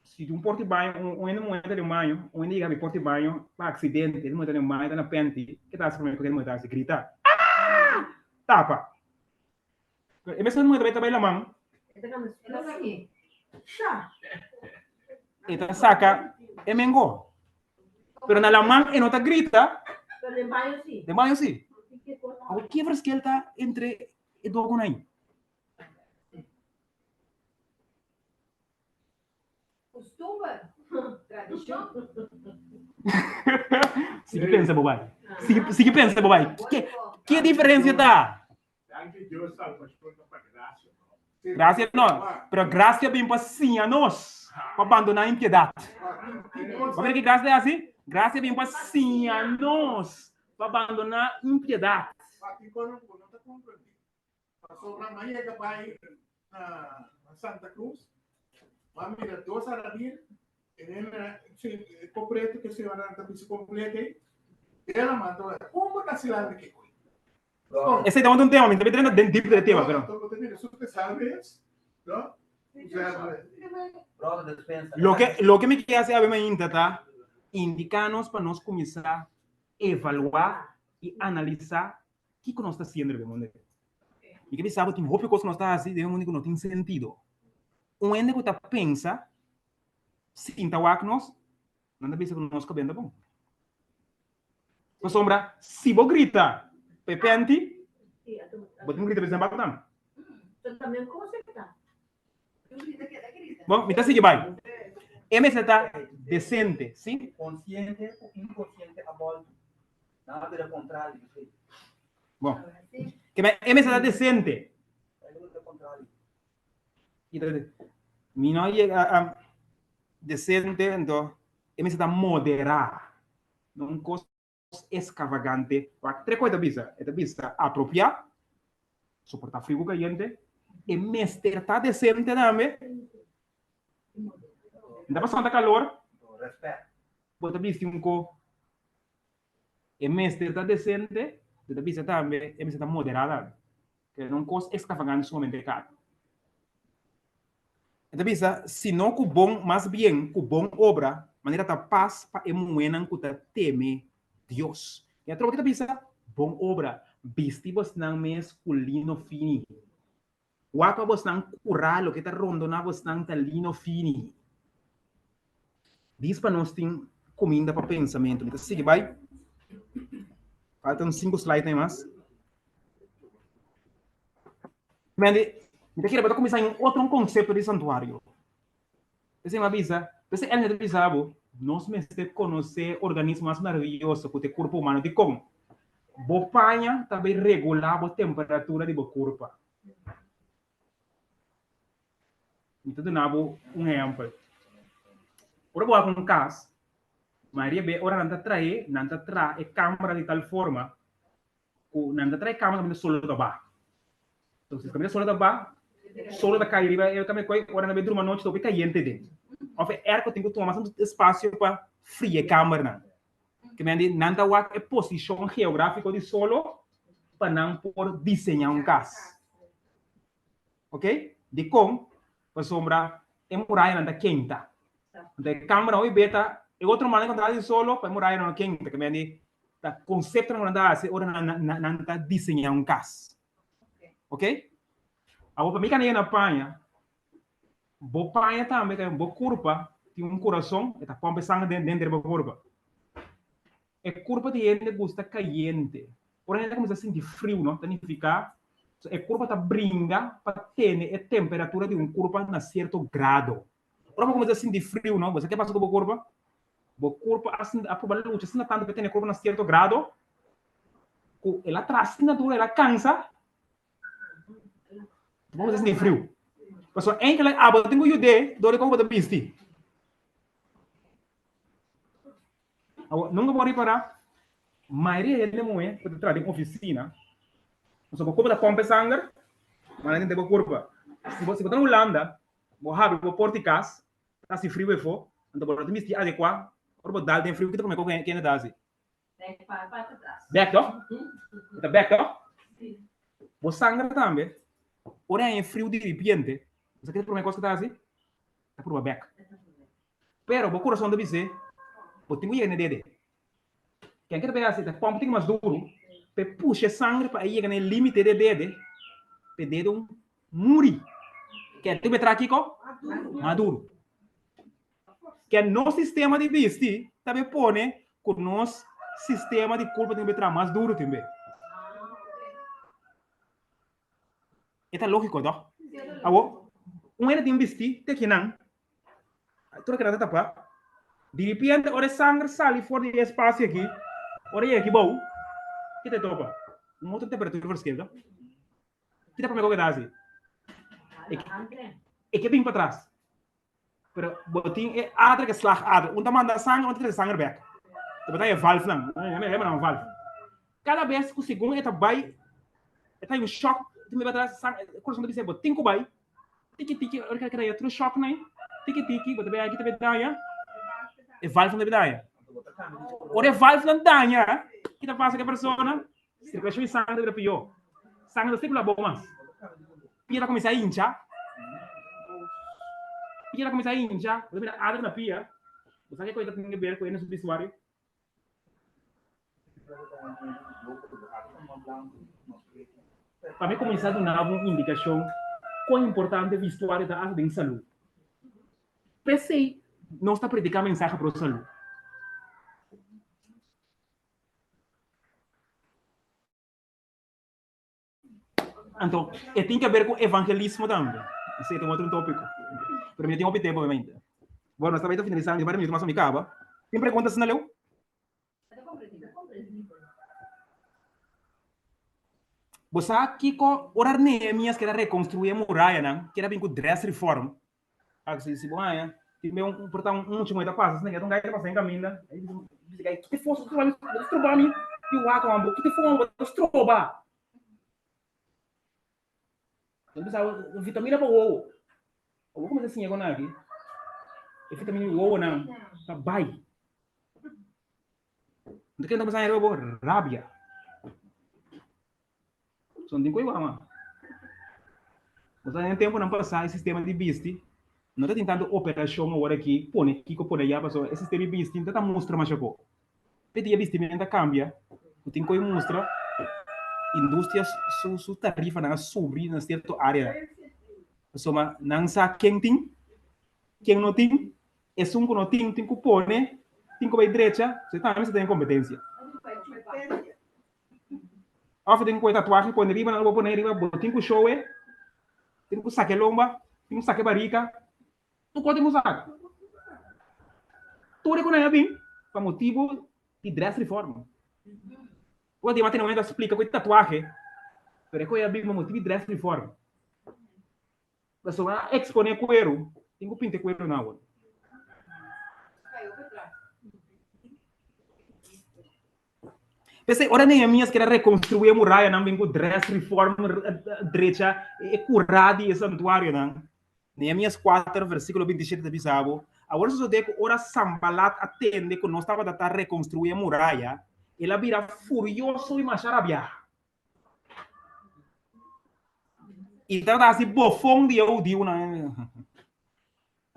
si un porta di baño un hende muhé ta den un baño un hende yega habri porta di baño pa aksidente hende muhé ta den un baño ta na pènti ke ta hasi promé ku hende muhé ta hasi grita aah tapa. E mes muhé ta bai ta bai laman. E ta saka e mengo. Pero na laman e no ta grita. Den baño si. Awor ke verschil ta entre e dogonan ei? Costumber, tradicion. Sigui pensa bo bai. Sigui, sigui pensa bo bai. Ke, ke diferencia ta? Danki Dios salvacion ta pa gracia no. Gracia no, pero gracia bin pa siña nos pa bandona impiedad. Bo mira ki gracia ta hasi? Gracia bin pa siña nos pa bandona impiedad. Pakico bo no ta comprende? Pasobra m'a yega bai na Santa Cruz, m'a mira dos arabir, e nena e ko preto ke señora ta bisa completo ei, el a manda ora, kon bo ta hasi landa ke koi? Esei ta un tema, mi ta drenta den diep den tema, pero. Loke loke mi ke hasi awe mainta ta indiká nos pa nos kuminsá evaluá i analisá Kiko nos ta hasiendo riba e mundu aki? Mi ke bisa bo tin hopi kos ku nos ta hasi den e mundu ku no tin sentido. Un hende ku ta pensa sinta wak nos, nan ta bisa ku nos kabenta bon. Pasobra si bo grita pa e penti, bo tin ku grita pa esnan bak tambe. Bon, mi ta sigui bai. E mester ta decente, si? Consciente o inconsciente a bolto. Nan a bira contrario di fe. Bon. Ke men e mester ta decente. Mi no yega a decente, anto e mester ta moderá, no un kos eskavagante. Wak tre kos e ta bisa, e ta bisa apropiá, soportá friu ku kayente, e mester ta decente tambe. No ta pasando kalor, bo ta bisti un ko. E mester ta decente, e ta bisa tambe e mester ta moderá tambe. Pero no un kos extravagante sumamente karo. E ta bisa, sino ku bon, mas bien ku bon obra, manera ta pas pa e muhénan ku ta teme Dios. I atrobe ke ta bisa, bon obra, bisti bosnan mes ku lino fini. Wak pa bosnan kurá loke ta rondoná bosnan ta lino fini. Dis pa nos tin kuminda pa pensamentu. Mi ta sigui bai. Falta un sinku slide nan mas. Mende, mi ta kere bo ta kuminsá un otro konsepto di santuario. P'esei mi a bisa, p'esei Ellen ta bisa bo, nos mester konosé e organismo mas maraviyoso ku ta e kurpa humano. Dikon? Bo paña ta bai regulá bo temperatura di bo kurpa. Mi ta duna bo un ehèmpel. Ora bo wak un kas, mayoria be ora nan ta trae, nan ta traha e kamera di tal forma ku nan ta trae kama kaminda solo ta ba. Entonces kaminda solo ta ba, solo ta kai riba e kama koi, ora nan bai druma nochi ta hopi kayente den. Of e airco tin ku tuma mas tantu espasio pa fria e kamernan. Ke men di nan ta wak e posishon geografiko di solo pa nan por diseñá un kas. Ok? Dikon? Pasobra e murayanan ta kenta. Anto e kamera hopi be ta e otro manera ku nan ta hasi solo pa e murayanan no kenta. Ke men di ta konseptonan ku nan ta hasi ora nan ta diseñá un kas. Ok? Awor pa mi kanda yena paña, bo paña tambe ta bo kurpa tin un kurason e ta pòmp e sanger denter bo kurpa. E kurpa di hende gusta kayente. Ora hende kuminsá sinti friu no ta nifiká e kurpa ta bringa pa tene e temperatura di un kurpa na sierto grado. Ora bo kuminsá sinti friu no, bo sa ke pasa ku bo kurpa? Bo kurpa a sinti a pruba lucha asina tantu pa tene e kurpa na sierto grado ku el a traha asina duru, el a kansa, bo kuminsá sinti friu. Pasobra enkele abo tin ku yud'é dor di kon bo ta bisti. Awor, nunka bo a ripará, mayoria hende muhé ku ta traha den ofisina, pasobra bo kurpa ta pòmpa e sanger, ma nan tende bo kurpa. Si bo si bo ta na Hulanda, bo habri bo porta di kas, ta hasi friu efo, anto bo no ta bisti adekuá, ora bo dal den friu, kita promé kos ku hende ta hasi? Bèk tòg? E ta bèk tòg? Bo sanger tambe, ora e haña friu diripiente, bo sa kita promé kos ku ta hasi? Ta purba bèk. Pero bo kurason ta bis'é, Bo tin ku yega na e dede. Ken ke ta bay hasi? Ta pòmp tin mas duru pa e pusha e sangre pa e yega na e límite di e dede, pa e dede un muri. Ken tin ku e traha kiko? Mas duru. Ken nos sistema di bisti ta bay pone ku nos sistema di kulpa tin ku bay traha mas duru tin be. E ta lógiko, tòg? Awor, un hende tin bisti te kinan, Tur keda ta tapa. Di ripiente ora e sanger sali for di e espasio aki, ora e yega aki bou, ke ta e topa? Un otro temperatura verschil, to? Ki ta prome ku ke ta hasi? E ke bin patras. Pero bo tin e ader ke slag ader. Un ta manda sanger, un ta trese sanger bek. Bo ta e valvenan. Hema nan valve. Kada bes ku segun e ta bai, e ta un shock, tin bebe atras, e kurason ta bisa bo tin ku bai. Tiki tiki, ora ke krea tur shock nan, tiki tiki, bo ta bira aki ta bira daña, e valve nan ta bira daña. Ora e valve nan daña, ki ta pasa ku e persona? Sirkulashon di sanger ta bira pió. Sanger no ta sirkulá bon mas. Pia ta kuminsá hincha. Pia ta kuminsá hincha, bo ta mira ader na pia. Bo sa ke kos ta tin ke ber ku e na su bisuario? Pa mi kuminsá duna bo un indikashon kon importante vestuario ta hasi den salú. P'esei nos ta prediká mensahe pro salú. Anto, e tin ke ber ku evangelismo tambe. Esei ta un otro tópiko. Pero mi no tin hopi tempu obviamente. Bueno, nos ta bai ta finalisando, tin un par di minuto mas pa mi kaba. Tin pregunta asina leu? Bo sa kiko ora Nehemias keda rekonstruí e murayanan, keda bin ku dress reform. Ah, si, si bo haña, tin be un, por ta un mucha muhé ta pasa, asina ke un gai ta pasa den kaminda, ai bisa, bisa gai, kite for stroba mi, bo ta stroba mi di wak man, bo kite for man, bo ta stroba. Bo bisa, vitamina pa wowo. Bo kuminsá siña kon aki, e vitamina di wowonan ta bai. Nta kende ta kuminsá haña riba bo? Rabia. So no tin ku igual man. Bo sa den tempunan pasá e sistema di bisti no ta tin tantu operashon awor aki pone kiko pone allá pasobra e sistema di bisti no ta ta mustra masha ko. Te dia bistimenta kambia ku tin ku mustra industria su su tarifanan a subi na sierto área. Pasobra nan sa ken tin, ken no tin. Esun ku no tin, tin ku pone, tin ku bai drecha, so e tambe mester ten kompetensia. Òf tin ku e tatuahe pone riba, nan lo bo pone riba, bo tin ku show e, tin ku saka e lomba, tin ku saka e barika, tur kos tin ku saka. Tur e ku nan a bin pa motibu di dress reform. Ora di mata nan a splika ku e tatuahe, pero e ku a bin pa motibu di dress reform. Pasobra a exponé kueru, tin ku pinta e kueru na awor. P'esei, ora Nehemias keda rekonstruí e murayanan, bin ku dress reform, drecha e kurá di e santuarionan. Nehemias 4, versíkulo 27 ta bisa bo, Awor sosodé ku ora Sanbalat a tende ku nos tabata ta rekonstruí e muraya, el a bira furioso i masha rabiá. I tabata hasi bofon di e hudiunan.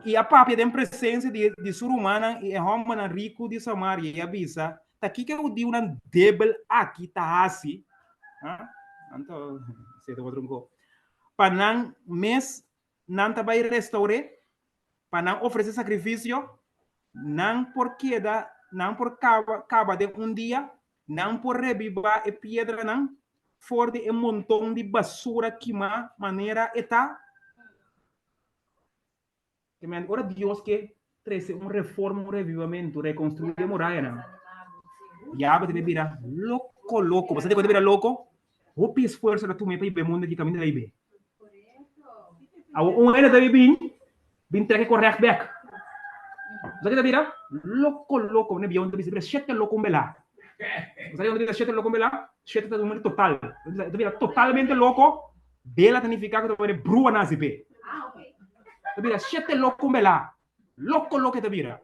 I a papia den presensia di di su rumannan i e hòmbernan riku di Samaria i a bisa, Ta kiko e hudiunan debel aki ta hasi? Ha? Anto, esei ta otro un ko. Pa nan mes nan ta bai restaur'é, pa nan ofresé sakrifisio, nan por keda, nan por kaba, kaba den un dia, Nan por rebibá e piedranan for di e monton di basura kimá manera e ta? Amen. Ora Dios ke trese un reforma, un revivamentu, rekonstruí e murayanan, diabel ta bai bira loko loko. Bo sa dikon e ta bira loko? Hopi esfuerso ta tum'é pa hiba e mundu aki kaminda ta hib'é. Awor un hende ta bin, bin trek e korègt bèk. Bo sa ke ta bira? Loko loko. Bo bieu ta bisa bira shete loko un belá. Bo sa dikon ta bira shete loko un belá? Shete ta numero total. E ta bira totalmente loko. Bela ta nifiká ku ta pone brua na hasi p'e. Ta bira shete loko un belá. Loko loko e ta bira.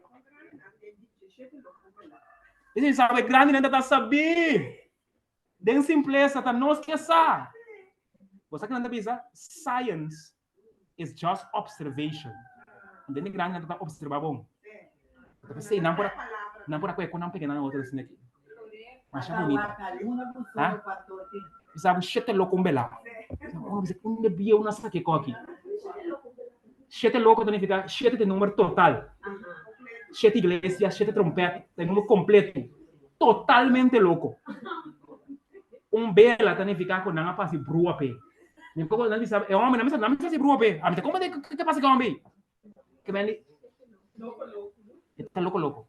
Esei sabe grandinan ta ta sabí. Den simplesa ta nos ke sa. Bo sa kinan ta bisa? Science is just observation. Den di grandi nan ta observa bon. Ta pesey nan por nan por a koe kon nan pega nan otro asina aki. Masha bunita. Ha? Bisa bo shete loko un bela. Uno bisa unda bieu nan sa ke koki. Shete loko ta nifica shete ta e number total. Shete iglesia, shete trompet, ta e number completo. Totalmente loko. Un bela ta nifica cu nan a pasa e brua p'e. Mi poco nan bisa e homber, nan bisa nan bisa e brua p'e. Ami ta como de ke pasa cu e homber ei? Ke men di E ta loko loko.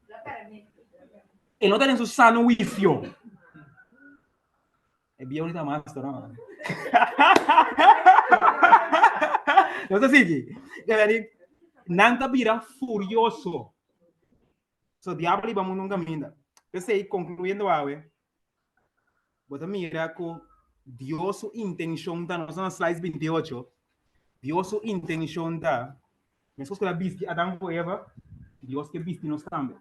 E no ta den su sano huicio. E bieu ni ta mas to no. Nos ta sigui. Nan ta bira furioso. So diabel iba mundu un kaminda. P'esei, konkluyendo awe, bo ta mira ku Dios su intenshon ta, nos ta na slides 28, Dios su intenshon ta, meskos ku el a bisti Adam ku Eva, Dios ke bisti nos tambe.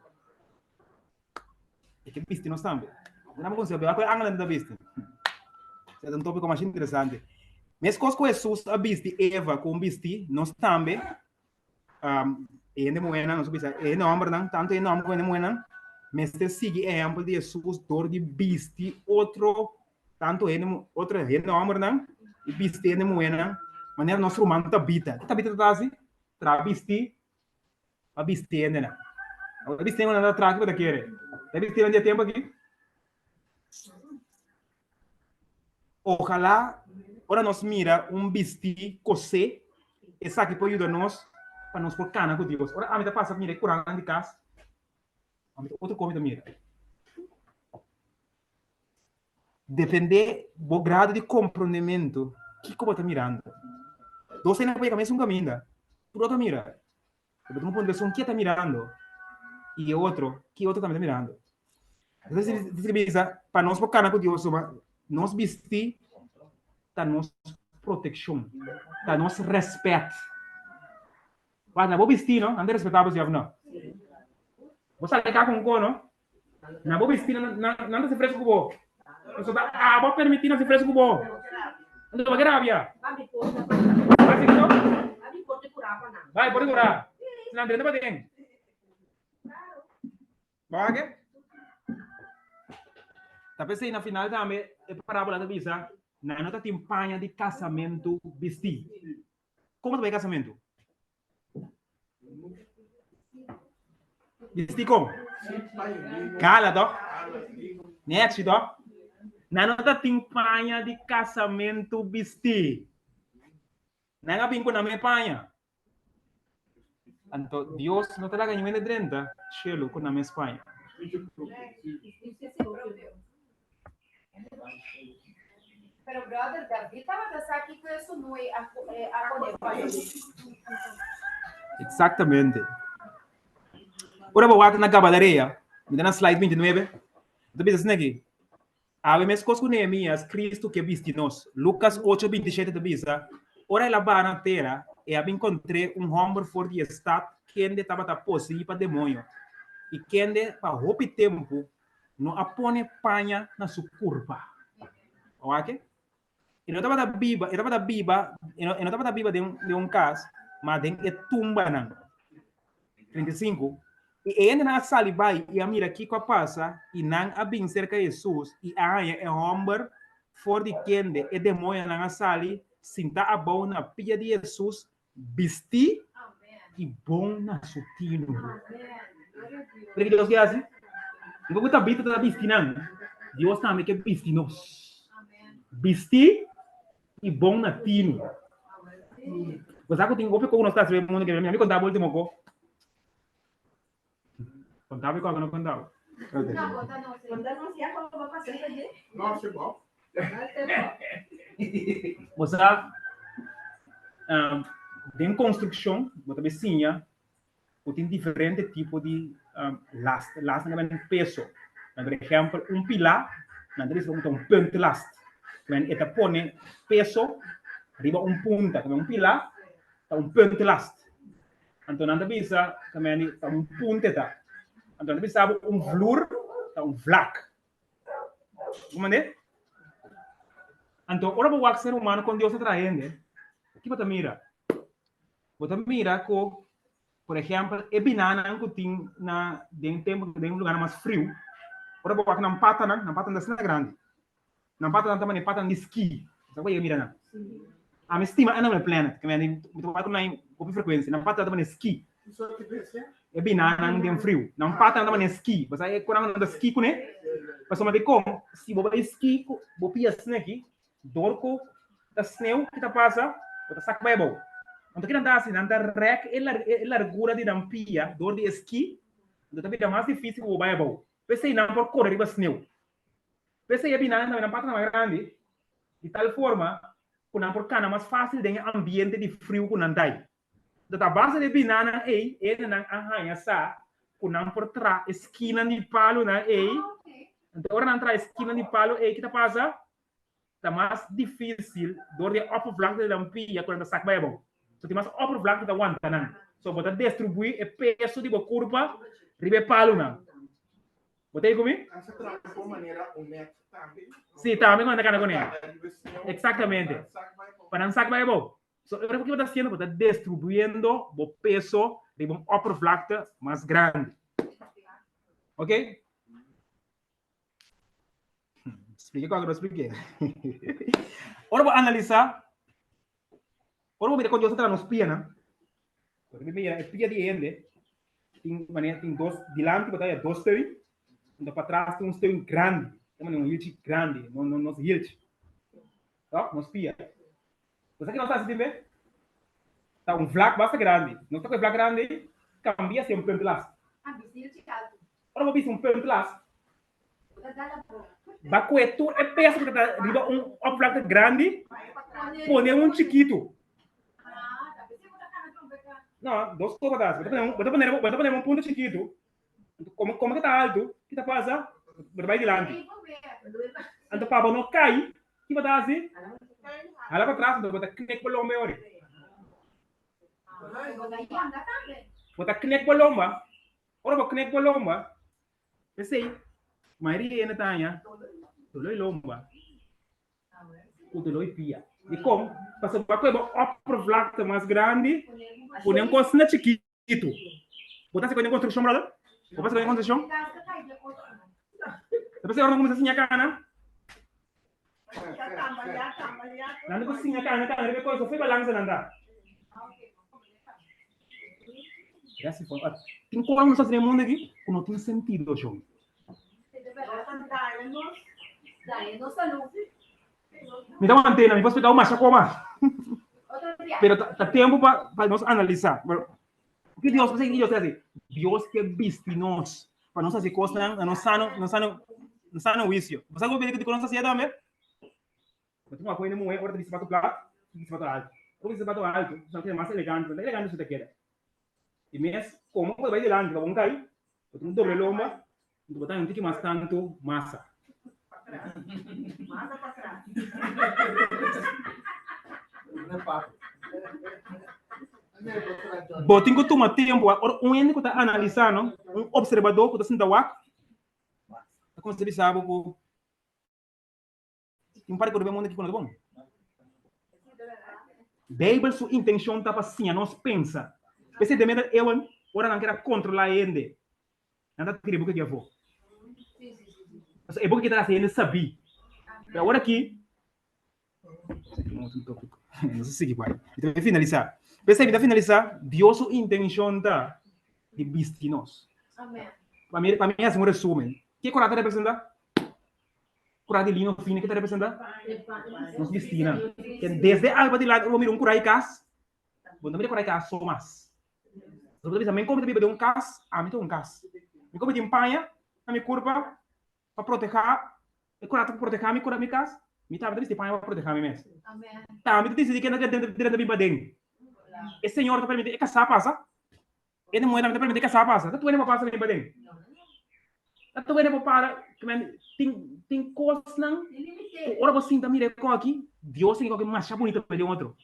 E ke bisti nos tambe. Bo nan konseho, beba ku e angelnan ta bisti. Esei ta un topiko masha interesante. Meskos ku Hesus a bisti Eva ku un bisti, nos tambe um, e hende muhénan, nos bisa, e hende hòmbernan, tantu e hende hòmber ku hende muhénan, mester sigui ehèmpel di Hesus dor di bisti otro, tantu hende, otro hende hòmbernan i bisti hende muhénan, manera nos ruman Tabita. Ke Tabita ta hasi? Tra bisti pa bisti hendenan. Awor bisti hendenan ta tra, kiko ta kere? Ta bisti nan di e tempu aki? Ojalá ora nos mira un bistí kosé, esaki por yuda nos pa nos por kana ku Dios. Ora ami ta pasa mira e kurannan di kas, ami ta otro kos mi ta mira. Depende bo grado di komprondementu kiko bo ta mirando. Dos hende por yega mesun kaminda, tur otro mira. Bo ta puntra esun ke ta mirando i e otro ki otro tambe ta mirando. Entonces dice bisa pa nos por kana ku Dios suma nos bisti ta nos protekshon, ta nos rèspèt. Wak na bo bisti no, nan ta respetá bo si òf no? Bo sali ka ku un kono, Na bo bisti nan nan ta si fresco ku bo. Pasobra ta abo a permití nan si fresco ku bo. Anto bo ke rabia. Bai si no? Bai por kurá. Si nan drenta paden. Bo wak ke? Ta p'esei na final tambe e parábola ta bisa nan no ta tin paña di kasamentu bistí. Komo ta bai kasamentu? Bisti kon? Gala toch? Nechi toch? Nan no ta tin paña di kasamentu bisti. Nan a bin ku nan me paña. Anto Dios no ta laga niun hende drenta shelu ku nan mes paña. Pero brother David tabata sa kiko e sunú ei a a pone pa e. Exactamente. Ora bo wak na Gabadarea, mi ta na slide 29, ta bisa asina aki, Awe meskos ku Nehemias, Kristu ke bisti nos. Lukas 8, 27 ta bisa, Ora el a baha na tera, e a bin kontr'é un hòmber for di e stat kende tabata poseí pa demoño i kende pa hopi tempu no a pone paña na su kurpa. Wak? E no tabata biba, e tabata biba, e no, e no tabata biba den, den un kas, ma den e tumbanan. 35, I e hendenan a sali bai i a mira kiko a pasa, i nan a bin serka Hesus i a haña e hòmber for di kende e demoñonan a sali, sintá abou na pia di Hesus, bistí i bon na su tinu. Mira ki Dios ke hasi. Nunka ku Tabita ta bisti nan, Dios tambe ke bisti nos. Bistí i bon na tinu. Bo sa ku tin hopi kos ku nos ta hasi den mundu ke mi konta bo ultimo ko. Konta mi kos ku no konta bo. No, si bo. Bo sa, um, den construccion, bo ta siña ku tin diferente tipo di um, last. Last nan ta peso. Por ejemplo, un pilar, nan ta bisa ku ta un puntlast. Men e ta pone peso riba un punta. Un pilar ta un puntlast. Anto nan ta bisa, ta un punte ta. Anto nan ta bisa un vloer ta un vlak. Comprende? Anto, ora bo wak ser humano kon Dios a traha hende, ki bo ta mira? Bo ta mira ku, por ehèmpel, e binanan ku tin na den tempu den lugarnan mas friu, ora bo wak nan patanan, nan patanan ta asina grandi. Nan patanan ta manera patanan di ski. Bo sa ku bo yega mira nan? Ami stima Animal Planet, ke mi ta wak ku nan hopi frekuensia. Nan patanan ta manera ski. E binanan den friu. Nan patanan ta manera ski. Bo sa e ku nan ta ski kuné? Pasobra dikon si bo bai ski ku bo pia sneki, dor ku ta sneu ki ta pasa, bo ta sak bai abou. Anto ki nan ta hasi? Nan ta rèk e largura di nan pia dor di e ski, anto ta bira mas difísil ku bo bai abou. P'esei nan por kore riba sneu. P'esei e binanan tambe nan patanan mas grandi, di tal forma ku nan por kana mas fásil den e ambiente di friu ku nan ta ei. Anto ta base di e binanan ei, e hendenan a haña sa ku nan por traha e skinan di palunan ei. Anto ora nan traha e skinan di palu ei, ki ta pasa? Ta mas difísil dor di e oppervlakte di nan pia ku nan ta sak bai abou. So tin mas oppervlakte ta wanta nan. So bo ta destribuí e peso di bo kurpa riba e palunan. Bo ta ei ku mi? Nan sa traha di manera un net tambe. Sí, tambe ku nan ta kana kuné. Eksaktamente. Pa nan sak bai abou. So, ora ku bo ta hasiendo, bo ta distribuyendo bo peso riba un oppervlakte mas grandi. Ok? Splike kòke no splike. Ora bo analisá, ora bo mira kon Dios a traha nos pianan, bo ta mira e pia di hende tin manera tin dos dilanti bo ta haya dos steun, anto patras tin un steun grandi, ta manera un hilchi grandi, no no nos hilchi. Tòg? Nos pia. Bo sa ki nos ta hasi tin be? Ta un vlak basta grandi. Nos ta ku e vlak grandi ei, kambia si un punt las. Ah, bisti hilchi altu. Ora bo bisti un punt las, Bo ta dal abou. Ba kue tur e peso ku ta riba un oppervlakte grandi, pone un chikitu. No, dos kos bo ta hasi. Bo ta pone, bo ta pone, bo ta pone un punto chikitu. Komo, komo ke ta altu, ki ta pasa? Bo ta bai dilanti. Anto pa bo no kai, ki bo ta hasi? Hala pa tras, anto bo ta knek bo lomba e ori. Bo ta knek bo lomba. Ora bo knek bo lomba, p'esei mayoria hende ta haña doló di lomba ku doló di pia. Dikon? Pasobra ku e bo oppervlakte mas grandi, pone un kos na chikitu. Bo ta hasi ku den konstrukshon, brother? Bo pasa ku den konstrukshon? Ta p'esei ora nan kuminsá siña kana, nan ta ku siña kana kana riba e kos, so balansa nan ta. Tin kos nos hasi den mundu aki ku no tin sentido, shon. Mi ta mantena, mi por splika bo masha kos mas. Pero ta tempu pa nos analisá. Ki Dios, ki Dios ta hasi? Dios ke bisti nos pa nos hasi kosnan na nos sano, nos sano, nos sano huisio. Bo sa ku ku nos hasié tambe? Bo tin ku hende muhé ora ta bisti sapato plat, bisti sapato altu. Ora bisti sapato altu, bo ta mas elegante, ta elegante su ta keda. I mes komo bo ta bai dilanti pa bo no kai, bo tin un doble lomba, enton bo ta haña un tiki mas tantu masa. Bo tin ku tuma tempu, ora un hende ku ta analisá no, un opserbadó ku ta sinta wak, ta kuminsá bisa bo ku Tin un par di kos riba e mundu aki ku no ta bon. Beibel su intenshon ta pa siña nos pensa. P'esei den middel eeuwen, ora nan keda kontrolá hende, nan ta tira e buki aki afó. Pasobra e buki aki ta hasi hende sabí. Pero awor aki, nos a sigui bai. Mi ta finalisá. P'esei mi ta finalisá, Dios su intenshon ta di bisti nos. Pa mi, pa mi hasi un resumen, ke kora ta representá? Kura di lino fino ke ta representá? Nos bistina. Ke desde alba dilanti ora bo mira un kura di kas, bo no ta mira kura di kas so mas. Bo ta bisa, men komo ta biba den un kas, ami ta un kas. Mi komo tin paña na mi kurpa pa protehá, e kura ta protehá mi kura mi kas, mi tambe ta bisti paña pa protehá mi mes. Tambe ta disidí ken ta drenta bin paden. E Señor ta permití e kasá pasa. E de muhé tambe ta permití e kasá pasa. Ta tuene pa pasa bin paden. Ta tuene pa para, tin tin kosnan ku ora bo sinta mira e koki, Dios tin e koki masha bunito pa di otro.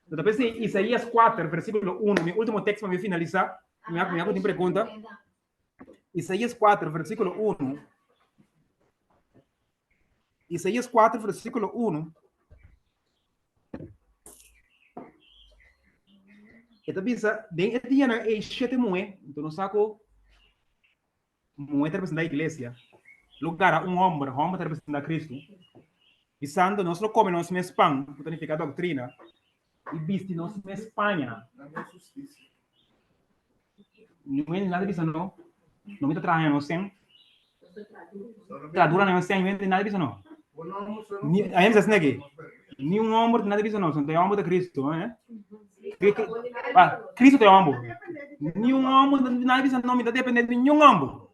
No ta pensei Isaías 4, versíkulo 1, mi último teksto pa mi finalisá. Mi a mi a ku tin pregunta. Isaías 4, versíkulo 1. Isaías 4, versíkulo 1. E ta bisa, den e dianan ei shete muhé, enton nos sa ku muhé ta representá iglesia, lo gara un hòmber, hòmber ta representá Kristu, bisando nos lo kome nos mes pan, ku ta nifiká doktrina, i bisti nos mes paña. Niun hende nada bisa no, no mi ta traha nos sen. Tra dura nos sen, niun hende nada bisa no. Ni, a hende sa aquí. Ni un hombre nada bisa no, santo hombre de Cristo, eh? Ah, Cristo te hombre. Ni un hombre nada bisa no, mi ta depende de ni un hombre.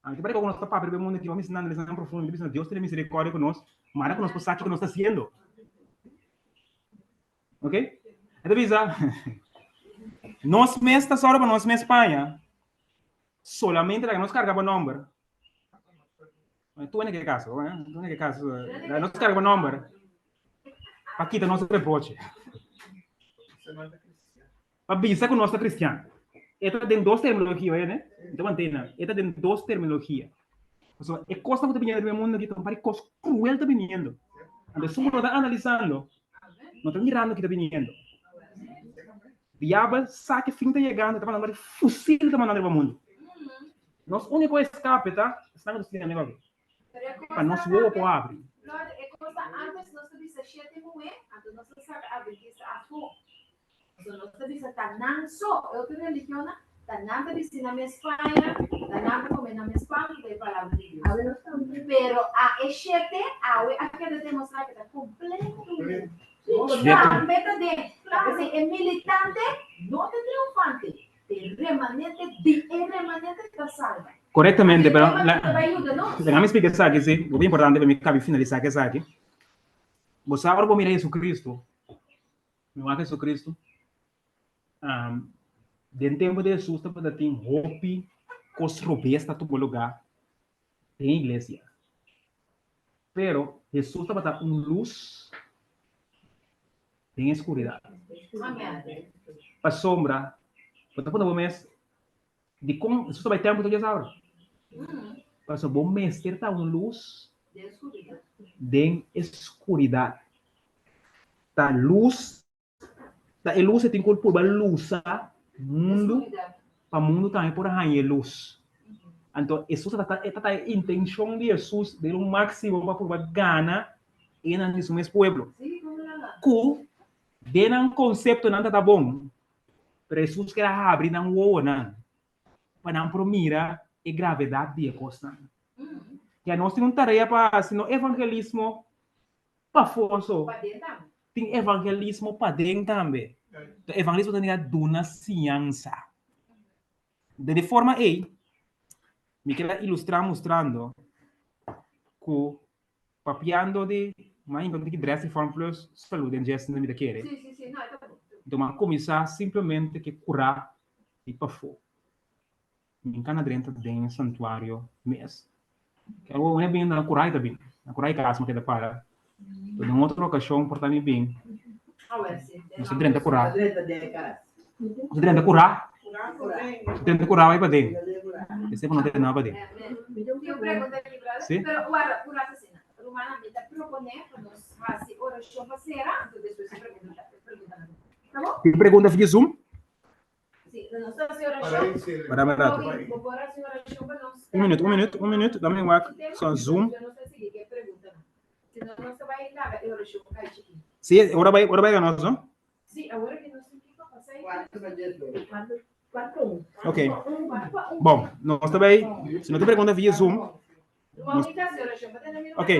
Anto parece que nos ta papia riba e mundo aki, vamos ensinando leson profundo, bisa Dios tiene misericordia con nos, mara cu nos por sa kico nos ta haciendo. Ok? E ta bisa, nos mes ta sòru pa nos mes paña, solamente laga nos karga bo nòmber. Tu ene ke kaso, eh? Tu ene ke kaso. Laga nos karga bo nòmber pa kita nos reproche. Pa bisa ku nos ta kristian. E ta den dos terminologia, oye ne? Mi ta mantena. E ta den dos terminologia. Pasobra e kosnan ku ta biniendo riba e mundu aki ta un par di kos kruel ta biniendo. Anto esun ku no ta analisando, no ta mirando ki ta biniendo. Diabel sa ke fin ta yegando, e ta mandando fusil ta mandando riba mundu. Nos úniko eskape ta esnan ku ta studiando aki. Pa nos wowo por habri. Lord, e kos ta antes nos ta bisa shete muhé, anto nos ta saka adventista afó. Pasobra nos ta bisa ta nan so, e otro religionnan, ta nan ta bisti nan mes paña, ta nan ta come nan mes pan, ku ta e palabra di Dios. Pero a e shete awe a keda demostrá ku ta kompleto. Tambe ta den. P'esei e militante no ta triunfante, e remanente di e remanente ta salba. Korektamente, pero Anto e ta bai yuda nos. Laga mi splika esaki, si, hopi importante pa mi kabi finalisá ku esaki. Bo sa ora bo mira Jesucristo, mi wak Jesucristo, den tempu di Jesus tabata tin hopi kos robes ta tuma lugá den iglesia. Pero Jesus tabata un lus den e skuridat. Pasobra bo ta puntra bo mes, Dikon Jesus ta bai tèmpel tur diasabra? Pasobra bo mester ta un lus den e skuridat. Ta lus, ta e lus e tin ku purba lusa mundu pa mundu tambe por haña e lus. Anto Jesus ta ta ta e intenshon di Jesus den un máksimo pa purba gana e nan di su mes pueblo. Ku den nan konseptonan ta ta bon, Pero Hesus ker a habri nan wowonan pa nan por mira e gravedat di e kosnan. Ya nos tin un tarea pa hasi, no evangelismo pafó so, tin evangelismo paden tambe. Evangelismo ta nifiká duna siñansa. Den e forma ei, mi ker a ilustrá mustrando ku Papiando di ma inka di Dress Reform Plus salud den djes mi ta kere. Sí, sí, sí, no, e ta bon. Enton m'a kuminsá simplemente ke kurá di pafó. Mi nka na drenta den e santuario mes. Ke awor wen a bin na kurá i ta bin. Na kurá i kas mi keda para. Enton den otro okashon por ta mi bin. Nos ta drenta kurá. Nos ta drenta kurá. Nos ta drenta kurá bai paden. Esei por no tene nada paden. Tin un pregunta aki, brother. Sí. Pero warda, un rato asina. Rumana, mi ta proponé pa nos hasi orashon pa sera, anto despues e pregunta, e preguntanan. Ta bon? Tin pregunta via Zoom? Sí, nos ta hasi orashon. Para un rato. Bobby, bo por hasi orashon pa nos? Un minuut, un minuut, un minuut. Dame wak. So Zoom. Nos ta sigui ku e preguntanan. Si no, nos ta bai laga e orashon kai chikí. Sí, ora bai, ora bai nos, no? Sí, awor ke nos tin kiko pasa ei. Cuarto pa dies dos. Cuarto, cuarto un. Ok. Un, cuarto pa un. Bon, nos ta bai, si no tin pregunta via Zoom, Nos, ok,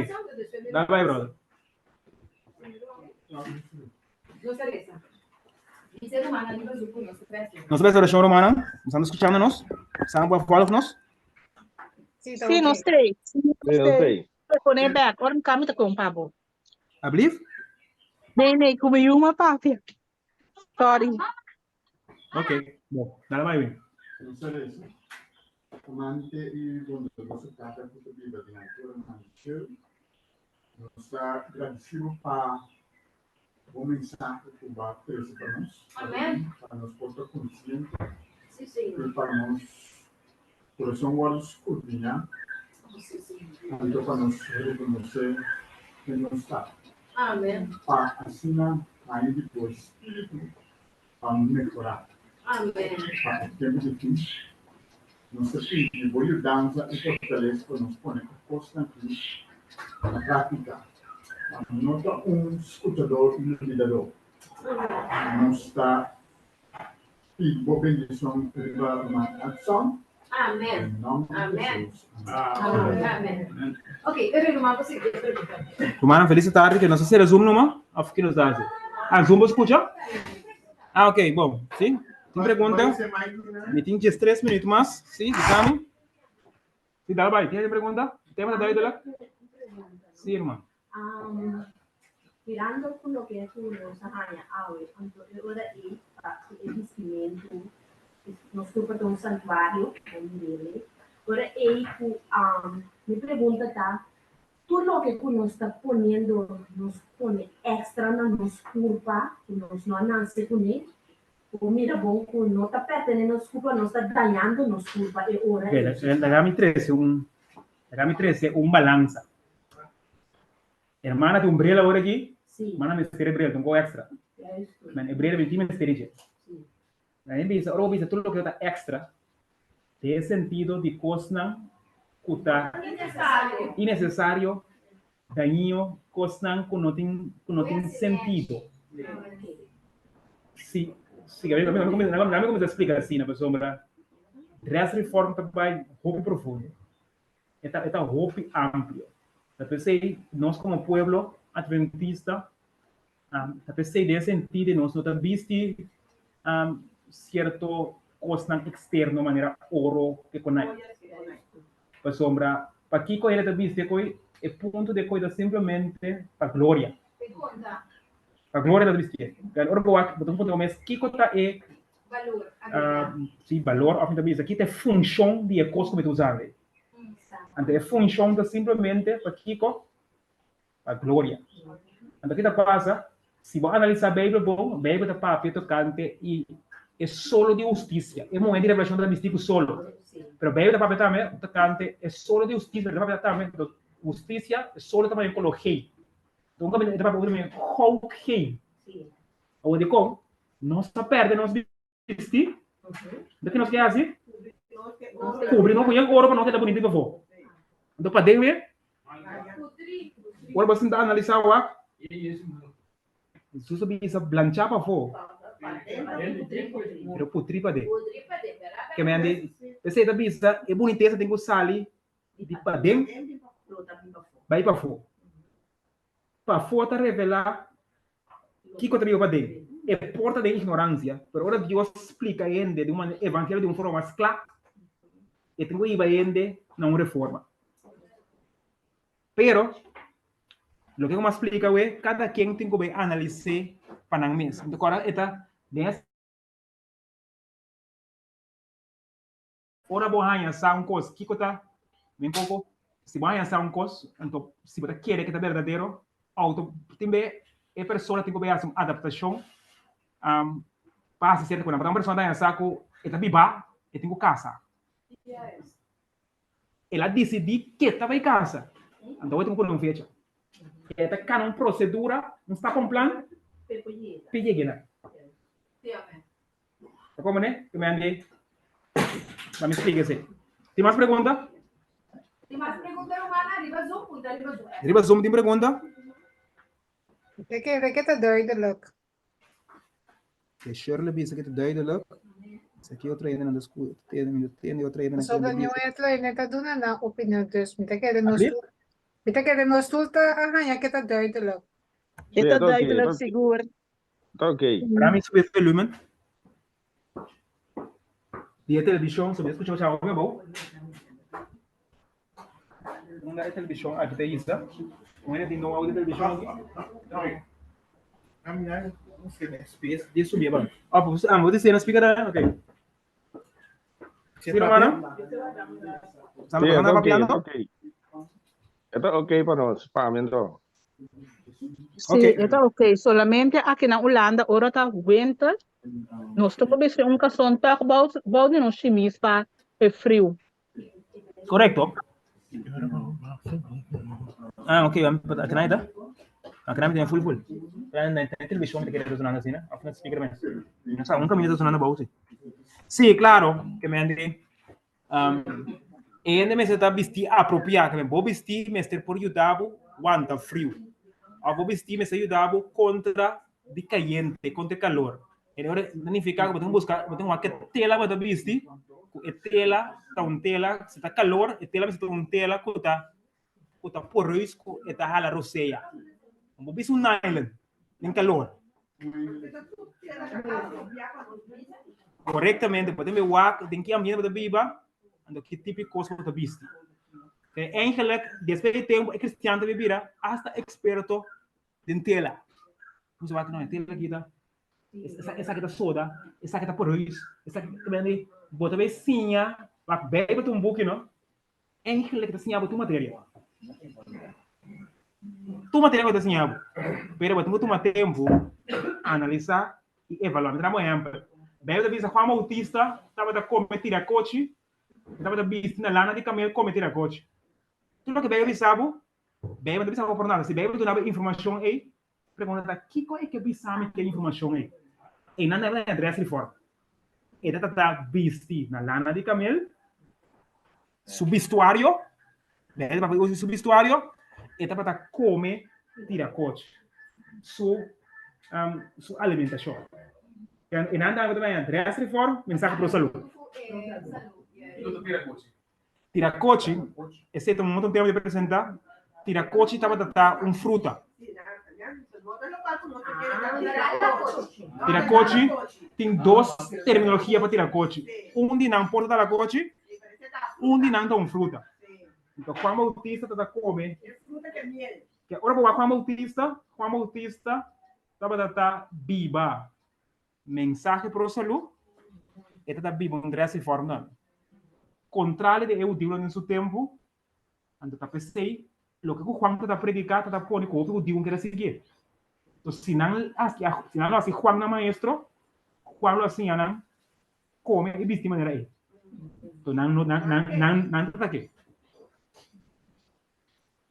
dale bai brother. Nos ta bai hasi orashon rumannan, nos anda skuchando nos? San por folg nos? Sí, nos tei. Sí, Sí, nos tei. Pone bek, ora mi kami ta kon pa bo. Ablief? Nee, nee, ku mi yu m'a papia. Sorry. Ok, bon, dale bai bin. Nos a resa. Amante i bondadoso Tata ku ta biba den alturanan di shelu, nos ta gradisí bo pa bo mensahe ku bo a trese pa nos, pa nos por ta konsiente i pa nos kurason wòrdu skudriñá, anto pa nos rekonosé ken nos ta, pa asina haña di bo Espíritu pa mehorá. Pa e tempu di fin, nos ta pidi bo yudansa i fortalesa pa nos pone e kosnan aki na práktika. Pa no ta un skuchador i lubidadó. Nos ta pidi bo bendishon riba ruman Edson. Den nòmber di Hesus. Amèn. Rumannan felis tardi ke nos a sera zoom numa of ke nos ta hasi? Ah zoom bo skucha? Ah ok bon si tin pregunta? Mi tin 13 minuut mas si bisa mi si dal bai tin algin pregunta? Tema ta duidelijk? Si ruman. Mirando ku loke ku nos a haña awe, anto e ora ei pa ku e bistimentu, nos tur pa ta un santuario, bo mir'é. Ora ei ku mi pregunta ta, tur loke ku nos ta poniendo, nos pone èkstra na nos kurpa ku nos no a nase kuné, bo mira bon ku no ta pèrtené nos kurpa, nos ta dañando nos kurpa e ora ei. Laga mi trese un, laga mi trese un balansa. Hermana tin un bril awor aki? Sí. Hermana mester e bril, ta un ko extra. Juist. Men e bril mi tin mester dje. Sí. Na mi bisa, ora bo bisa tur loke ta extra, den e sentido di kosnan ku ta Innecesario. innecesario, dañino, kosnan ku no tin ku no tin sentido. Si, si, mi mi kuminsá splika asina pasobra dress reform ta bai hopi profundo. E ta e ta hopi amplio. Ta p'esei nos komo pueblo adventista ta p'esei den e sentido nos no ta bisti sierto. kosnan eksterno manera oro ke konai. Pasobra pakiko hende ta bisti e koi? E punto di e koi ta simplemente pa gloria. Pa gloria ta bisti e. Ora bo wak, bo ta puntra bo mes kiko ta e si balor òf mi ta bisa ki ta e funshon di e kos ku mi ta usando ei. Anto e funshon ta simplemente pa kiko? Pa gloria. Anto ki ta pasa? Si bo analisá Beibel bon, Beibel ta papia tokante i e solo di hustisia. E muhé di Revelashon ta bisti ku solo. Pero Beibel ta papia tambe tokante e solo di hustisia, pero e ta papia tambe hustisia, e solo ta maña kolo gei. Un kaminda e ta papia tambe goud gei. Awor dikon? Nos ta pèrdè nos bisti. Anto ke nos ke hasi? Kubri nos ku yen oro pa nos keda bunito di pafó. Anto paden mi? Ora bo sinta analisá wak, Jesus a bisa blanchá pafó, pero putrí paden. Ke men di, p'esei ta bisa e bunitesa tin ku sali di paden bai pafó. Pafó ta revelá kiko ta biba paden. E por ta den ignoransia, pero ora Dios splika hende di un manera, evangelio di un forma mas kla, e tin ku hiba hende na un reforma. Pero, loke ku mi a splika awe, kada ken tin ku bai analis'é pa nan mes. Anto kòrda e ta den e. Ora bo haña sa un kos, kiko ta den poko? Si bo haña sa un kos, anto si bo ta kere ke ta berdadero, outo tin be e persona tin ku bai hasi un adaptashon pa hasi sierto kosnan. Pasobra un persona ta haña sa ku e ta bibá, e tin ku kasa. El a disidí ke ta bai kasa, anto awor e tin ku pone un fecha. E ta kana un prosedura, un stap, un plan pa yega nan. Ta como ne? Tu mende. Mami explica ese. Tin mas pregunta? Tin mas pregunta, Romana? Riba Zoom? Punta riba Zoom. Riba Zoom tin pregunta? De que, de que ta duidelijk. De Shirley bisa que ta duidelijk. Esaki otro hende nan ta scu, tende, mi ta tende otro hende nan Pasobra kende niun bisa. etlo hende ta duna nan opinion, dus mi ta kere nos Alsjeblieft. tur, mi ta kere nos tur ta a haña ke ta duidelijk. E Sí, ta ta oké, duidelijk ta oké. sigur. Ta oké. Para mi subi e volumen di e televishon, so mi ta skucha bo hopi abou. Unda e televishon aki ta isa? Un hende tin know-how di televishon aki? Di subi aba. Oh, bo ta sena speaker ahora? Ok. Sí, hermano? Sí, e ta oké, e ta oké. E ta oké pa nos, pa mi anto. Sí, e ta oké. Solamente aki na Hulanda ora ta winter, nos ta por bisti un kason tòg bou bou di nos shimis pa e friu. Korekto. Ah, ok, aki nan ta? Aki nan mi tene full full. Na televishon mi ta kere ta sonando asina, of na speaker mes. Mi no sa, un kaminda ta sonando abou si. Sí, claro, ke men di e hende mester ta bistí apropiá, ke men bo bistí mester por yuda bo wanta friu, òf bo bistí mester yuda bo kontra di kayente, kontra e kalor. E ora ta nifiká ku bo tin ku buska, bo tin ku wak ke tela bo ta bisti, ku e tela ta un tela, si ta kalor, e tela mester ta un tela ku ta ku ta poreus ku e ta hala rosea. Bo bisti un nylon den kalor. Korektamente, bo tin be wak den ki ambiente bo ta biba, anto ki tipo di kos bo ta bisti. Eigenlijk, despues di tempu, e kristian ta bira asta eksperto den tela. Bo sa wak, no, e tela aki ta, esaki ta soda, esaki ta poreus, esaki, bo ta bay siña, wak Bijbel ta un buki, no? Eigenlijk ta siña bo tur materia. Tur materia bo ta siña bo. Pero bo tin ku tuma tempu analisá i evaluá. Mi ta da bo ehèmpel. Beibel ta bisa Juan Bautista tabata kome tirakochi, e tabata bisti na lana di kamel kome tirakochi. Tur loke Beibel bisa bo, Beibel no ta bisa bo por nada. Si Beibel duna bo e informashon ei, Pregunta ta, Kiko e ke bisa mi ku e informashon ei? Einan ta na dress reform. E ta trata bisti na lana di kamel, su bistuario, e ta papia su bistuario, e tabata kome tirakochi, su su alimentashon. Einan ta na dress reform, mensahe pro salú. Tirakochi, esei ta un otro tema di presenta, tirakochi tabata ta un fruta. Tira kochi, tin dos terminologia pa tira kochi. Un di nan por ta la kochi, un di nan ta un fruta. Anto Juan Bautista ta ta kome. Ke ora bo wak Juan Bautista, Juan Bautista tabata ta biba mensahe pro salú, e ta ta biba un dress reform tambe. Kontrali di e hudiunan den su tempu, Anto ta p'esei, loke ku Juan ta ta prediká ta ta pone ku hopi hudiu keda siguié. Enton, si nan hasi si nan lo hasi Juan nan maestro, Juan lo a siña nan kome i bisti manera ei. Enton, nan no nan nan nan nan ta ta ke.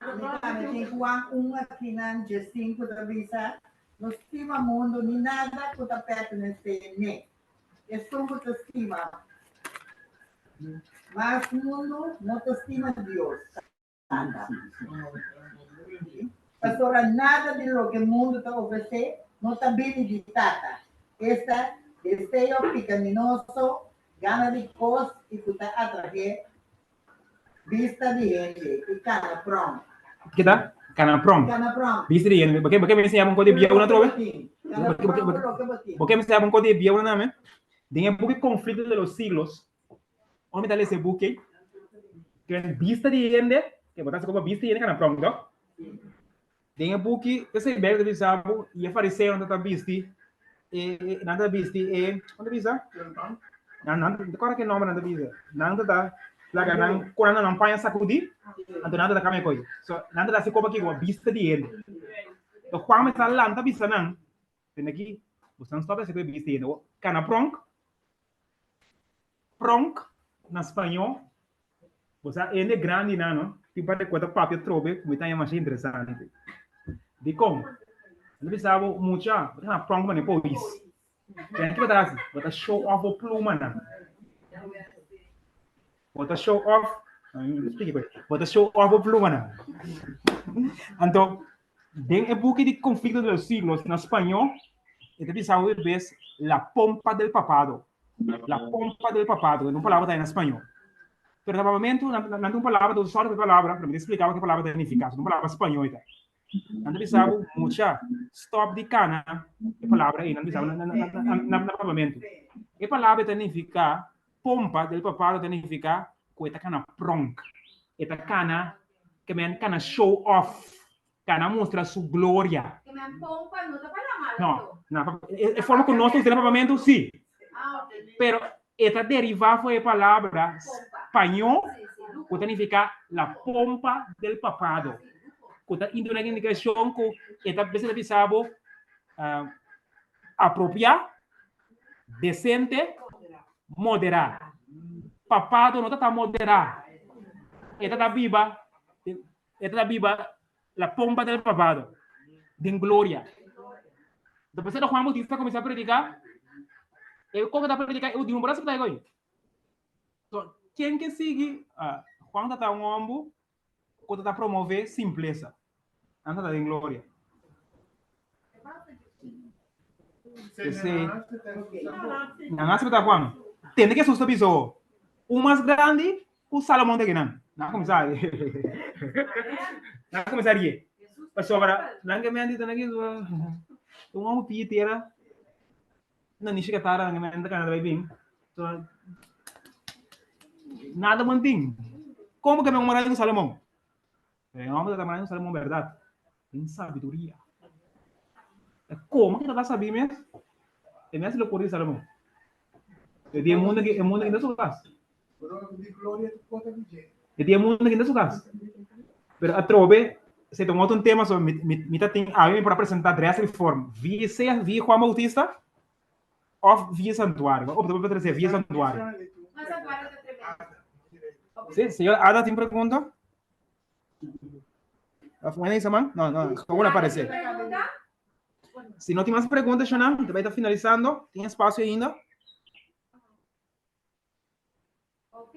Mi tambe tin Juan un akinan djesinku ta bisa, No stima mundu ni nada ku ta pertenesé n'e. Esun ku ta stima mas mundu no ta stima Dios, Tata. Pasobra nada di loke mundu ta ofresé no ta bini di Tata, esta, deseo pikaminoso, gana di kos i ku ta atraé bista di hende i kana pronk. Kita? Kana pronk. Kana pronk. Bista di hende. Bo ke mi enseñá bo un kos di bieu na trobe? Kana pronk ku loke bo tin. Bo ke mi enseñá bo un kos di bieu na name? Den e buki Conflicto de los Siglos, ora mi ta lesa e buki ei, ke bista di hende, ke bo ta hasi komo bista di hende kana pronk, toh? Den e buki, p'esei Bijbel ta bisa bo, i e fariseonan ta bisti e, nan ta bisti e, kon ta bisa? Nan, nan, no ta kòrda ki nòmber nan ta bisa. Nan ta ta laga nan kura nan nan paña sakudí, anto nan ta ta kambia koi. So, nan ta ta hasi koba kiko? Bista di hende. So, Juan mester a lanta bisa nan, Tende aki, boso nan stòp hasi koe bista di hende. Kana pronk, Pronk na spañó, bo sa hende grandinan no tin parti ku ta papia trobe ku mi ta haña masha interesante. Dikon? Nan ta bisa bo, mucha, bo ta haña pronk manera polis. Kende ki bo ta hasi? Bo ta show off bo plumanan. Bo ta show off, bo ta show off bo plumanan. Anto, den e buki di Conflicto de los Siglos na spañó, e ta bisa hopi bes la pompa del papado. La pompa del papado, un palabra ta na spañó. Pero na papamentu, nan tin un palabra, ta usa sòrte di palabra, pero mi ta splika bo ke palabra ta nifiká. Un palabra spañó e ta. Nan ta bisa bo, mucha, stòp di kana e palabra ei, nan ta bisa bo na papamentu. E palabra ta nifiká pompa del papado ta nifiká ku e ta kana pronk, e ta kana, ke men kana show off, kana mustra su gloria. Ke men pompa no ta para malo No, anto. no, e forma ku nos ta usa na papamentu, sí. Ah, ok. Pero e ta derivá for e palabra Pompa. spañó Sí, sí, lujo. ku ta nifiká la pompa del papado, Ah, sí, lujo. ku ta induna indikashon ku e ta bes e ta bisa bo apropiá, desente, moderá. Papado no ta ta moderá. E ta ta biba, e ta ta biba la pompa del papado, den gloria. Despues de Juan Bautista kuminsá prediká, e kon e ta prediká, e último por aseptá e koi. So, ken ke sigui? Juan ta ta un homber ku ta ta promové simplesa. Nan ta ta den gloria. P'esei, nan a acepta Juan. Tende ku Hesus ta bisa ho, Un mas grandi ku Salomon ta kinan. Nan a kuminsá nan a kuminsá rie. Pasobra nan ke menti ta nan ki un hopi pia tera na nishi katara nan ke menti ta kana ta bai bin. So, nada bon tin. Komo ke men un mas grandi ku Salomon? E homber ta ta manda Salomon berdad. Tin sabiduria. E como que ta sabi mes? E mes lo di Salomon. E di e mundo que e mundo que su cas. E di e mundo que su cas. Pero atrobe se tomó un tema so mi mi mi ta tin a mi para presentar dress reform. Vi sea vi Juan Bautista of via santuario. Opta pa trece via santuario. Ma santuario ta tremendo. Sí, señor Ada tin pregunta? Of bueno, isa man? No, no, gewoon aparece. Pregunta? Si no tin mas pregunta, Shana, te vai finalizando. Tin espacio ainda. Ok.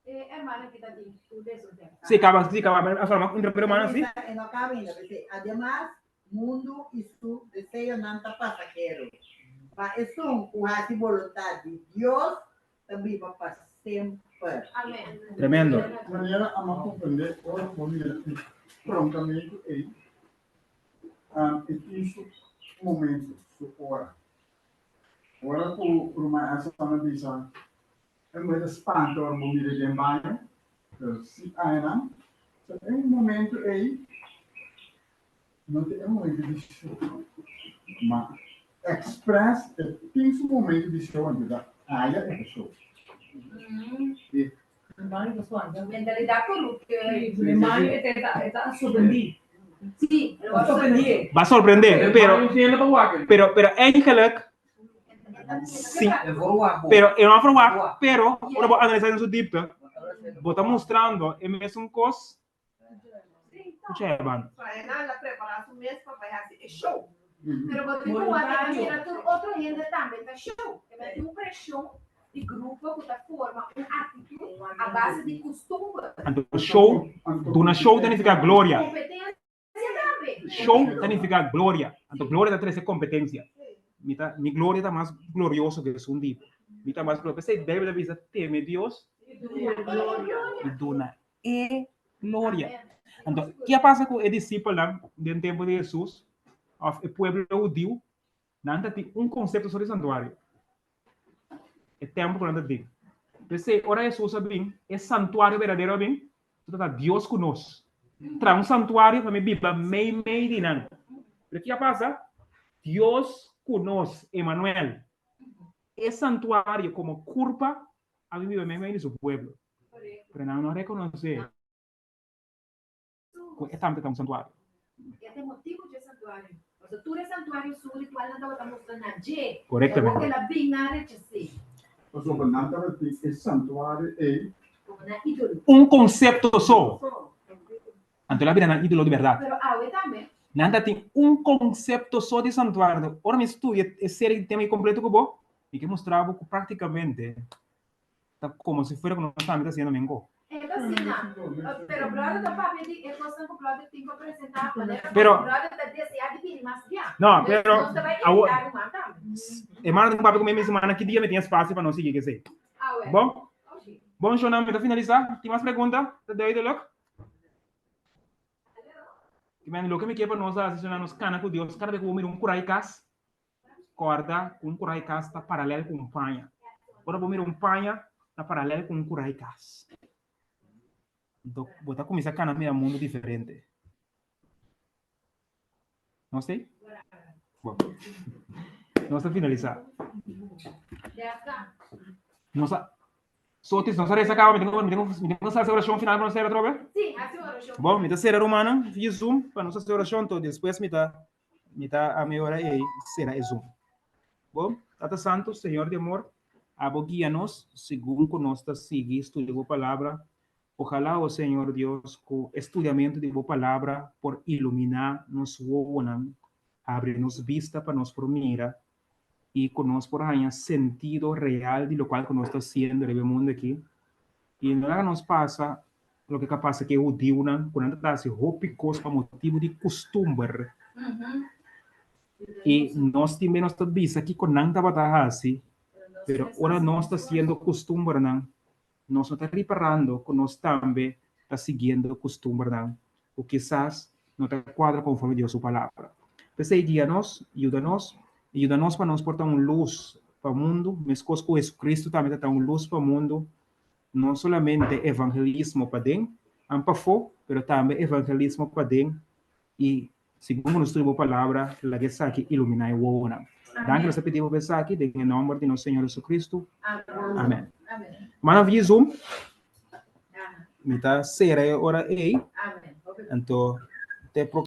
Eh, hermana que ta tin tu deso tema. Sí, caba, sí, caba. A forma un hermana, sí. E no acaba ainda, p'esei, Ademas, mundu i su deseonan ta pasahero, ma esun ku hasi boluntat di Dios ta biba pa semper. Amen. Tremendo. Manera a ma comprende ora ku bo mira e prontamentu ei. E tin su momento, su ora. Ora ku ruman Elson a bisa, e muhé ta spanta ora bo mira den baño, pero si añanan, so e momento ei no ta e momento di show, ma express e tin su momento di show anto ta aya e ta show. Si. Mentalidad corrupto. Sí, Va sorprender, pero, pero, pero eigenlijk, sí, pero e no verwacht, pero ora bo analisá den su diepte, bo ta mustrando e mesun kos ku Cheban. Faena la prepará su mes pa bai hasi e show. Pero bo tin ku wak e ta mira tur otro hende tambe ta show. E mete un preshon di grupo ku ta forma un aktitut a base di kustumber. Anto show, duna show ta nifiká gloria. Kompetensia tambe. Show ta nifiká gloria. Anto gloria ta trese kompetensia. Mi ta, mi gloria ta mas glorioso ku esun di bo. Mi ta mas glorioso. P'esei Beibel ta bisa, teme Dios i duna e gloria. Anto, ki a pasa ku e disipelnan den tempu di Hesus, òf e pueblo hudiu? Nan ta tin un konsepto sobre e santuario, e tèmpel ku nan ta tin. P'esei, ora Hesus a bin, e santuario berdadero a bin, ku ta Dios ku nos. Traha un santuario pa mi biba meimei di nan. Pero ki a pasa? Dios ku nos, Emanuel, e santuario komo kurpa a bin biba meimei di su pueblo. Pero nan no a rekonosé ku e tambe ta un santuario. E ta e motibu dje santuario. Pasobra tur e santuario su ritualnan tabata mustra na dje. Korektamente. Awor ku el a bin nan a rechas'é. Pasobra nan tabatin e santuario ei. Komo nan ídolo. Un konsepto so. Anto el a bira nan ídolo di bèrdat. Pero awe tambe. Nan ta tin un konsepto so di santuario. Ora mi studia e serie di tema ei kompleto ku bo, mi ke mustra bo ku praktikamente Ta como si fuera cu nos tambe ta haciendo mengo. E ta asina. Pero brother ta papia di e cosnan cu brother tin pa presenta manera cu Pero brother ta desea di bini mas bia. No, Entonces pero nos ta bay awor invita ruman tambe. E mano tin papia cu mi mi semana ki dia mi tin espacio pa nos sigui kesey. Awe. Bon? Oshi. Bon shownan mi ta finalisa. Tin mas pregunta? Ta duidelijk? Ki men loke mi ke pa nos hasi shownan nos kana cu Dios kada bes cu bo mira un curai cas Kòrda ku un kurai kas ta paralèl ku un paña. Ora bo mira un paña, ta paralèl ku un kurai kas. Anto bo ta kuminsá kana mira mundu diferente. Nos t'ei? Bon. Nos ta finalisá. Nos a Sotis, nos a resa kaba, mi tin ku, mi tin ku, mi tin ku hasi orashon final pa nos sera atrobe? Sí, hasi orashon. Bon, mi ta sera rumannan via Zoom pa nos hasi orashon, anto despues mi ta Mi ta a mi ora ei sera e Zoom. Bo, Tata Santu, Señor di amor, abo guia nos segun ku nos ta sigui studia Bo Palabra. Ojalá, o Señor Dios, ku e studiamentu di Bo Palabra por iluminá nos wowonan, habri nos bista pa nos por mira i ku nos por haña sentido real di lokual ku nos ta hasiendo riba e mundu aki. I no laga nos pasa loke ka pasa ku e hudiunan, ku nan ta hasi hopi kos pa motibu di kustumber. I nos tin nos ta bisa kiko nan tabata hasi, pero ora nos ta hasiendo kustumbernan, nos no ta riparando ku nos tambe ta siguiendo kustumbernan ku kisas no ta kuadra konforme Dios su Palabra. P'esei guia nos, yuda nos, i yuda nos pa nos por ta un lus pa mundu, meskos ku Jesucristo tambe ta ta un lus pa mundu, no solamente evangelismo paden an pafó, pero tambe evangelismo paden i segun ku nos studia bo Palabra, laga esaki iluminá e wowonan. Danki nos ta pidi bo pa esaki den e nòmber di nos Señor Jesucristo. Amèn. Hermano via Zoom. Mi ta sera e ora ei. Anto te próximo.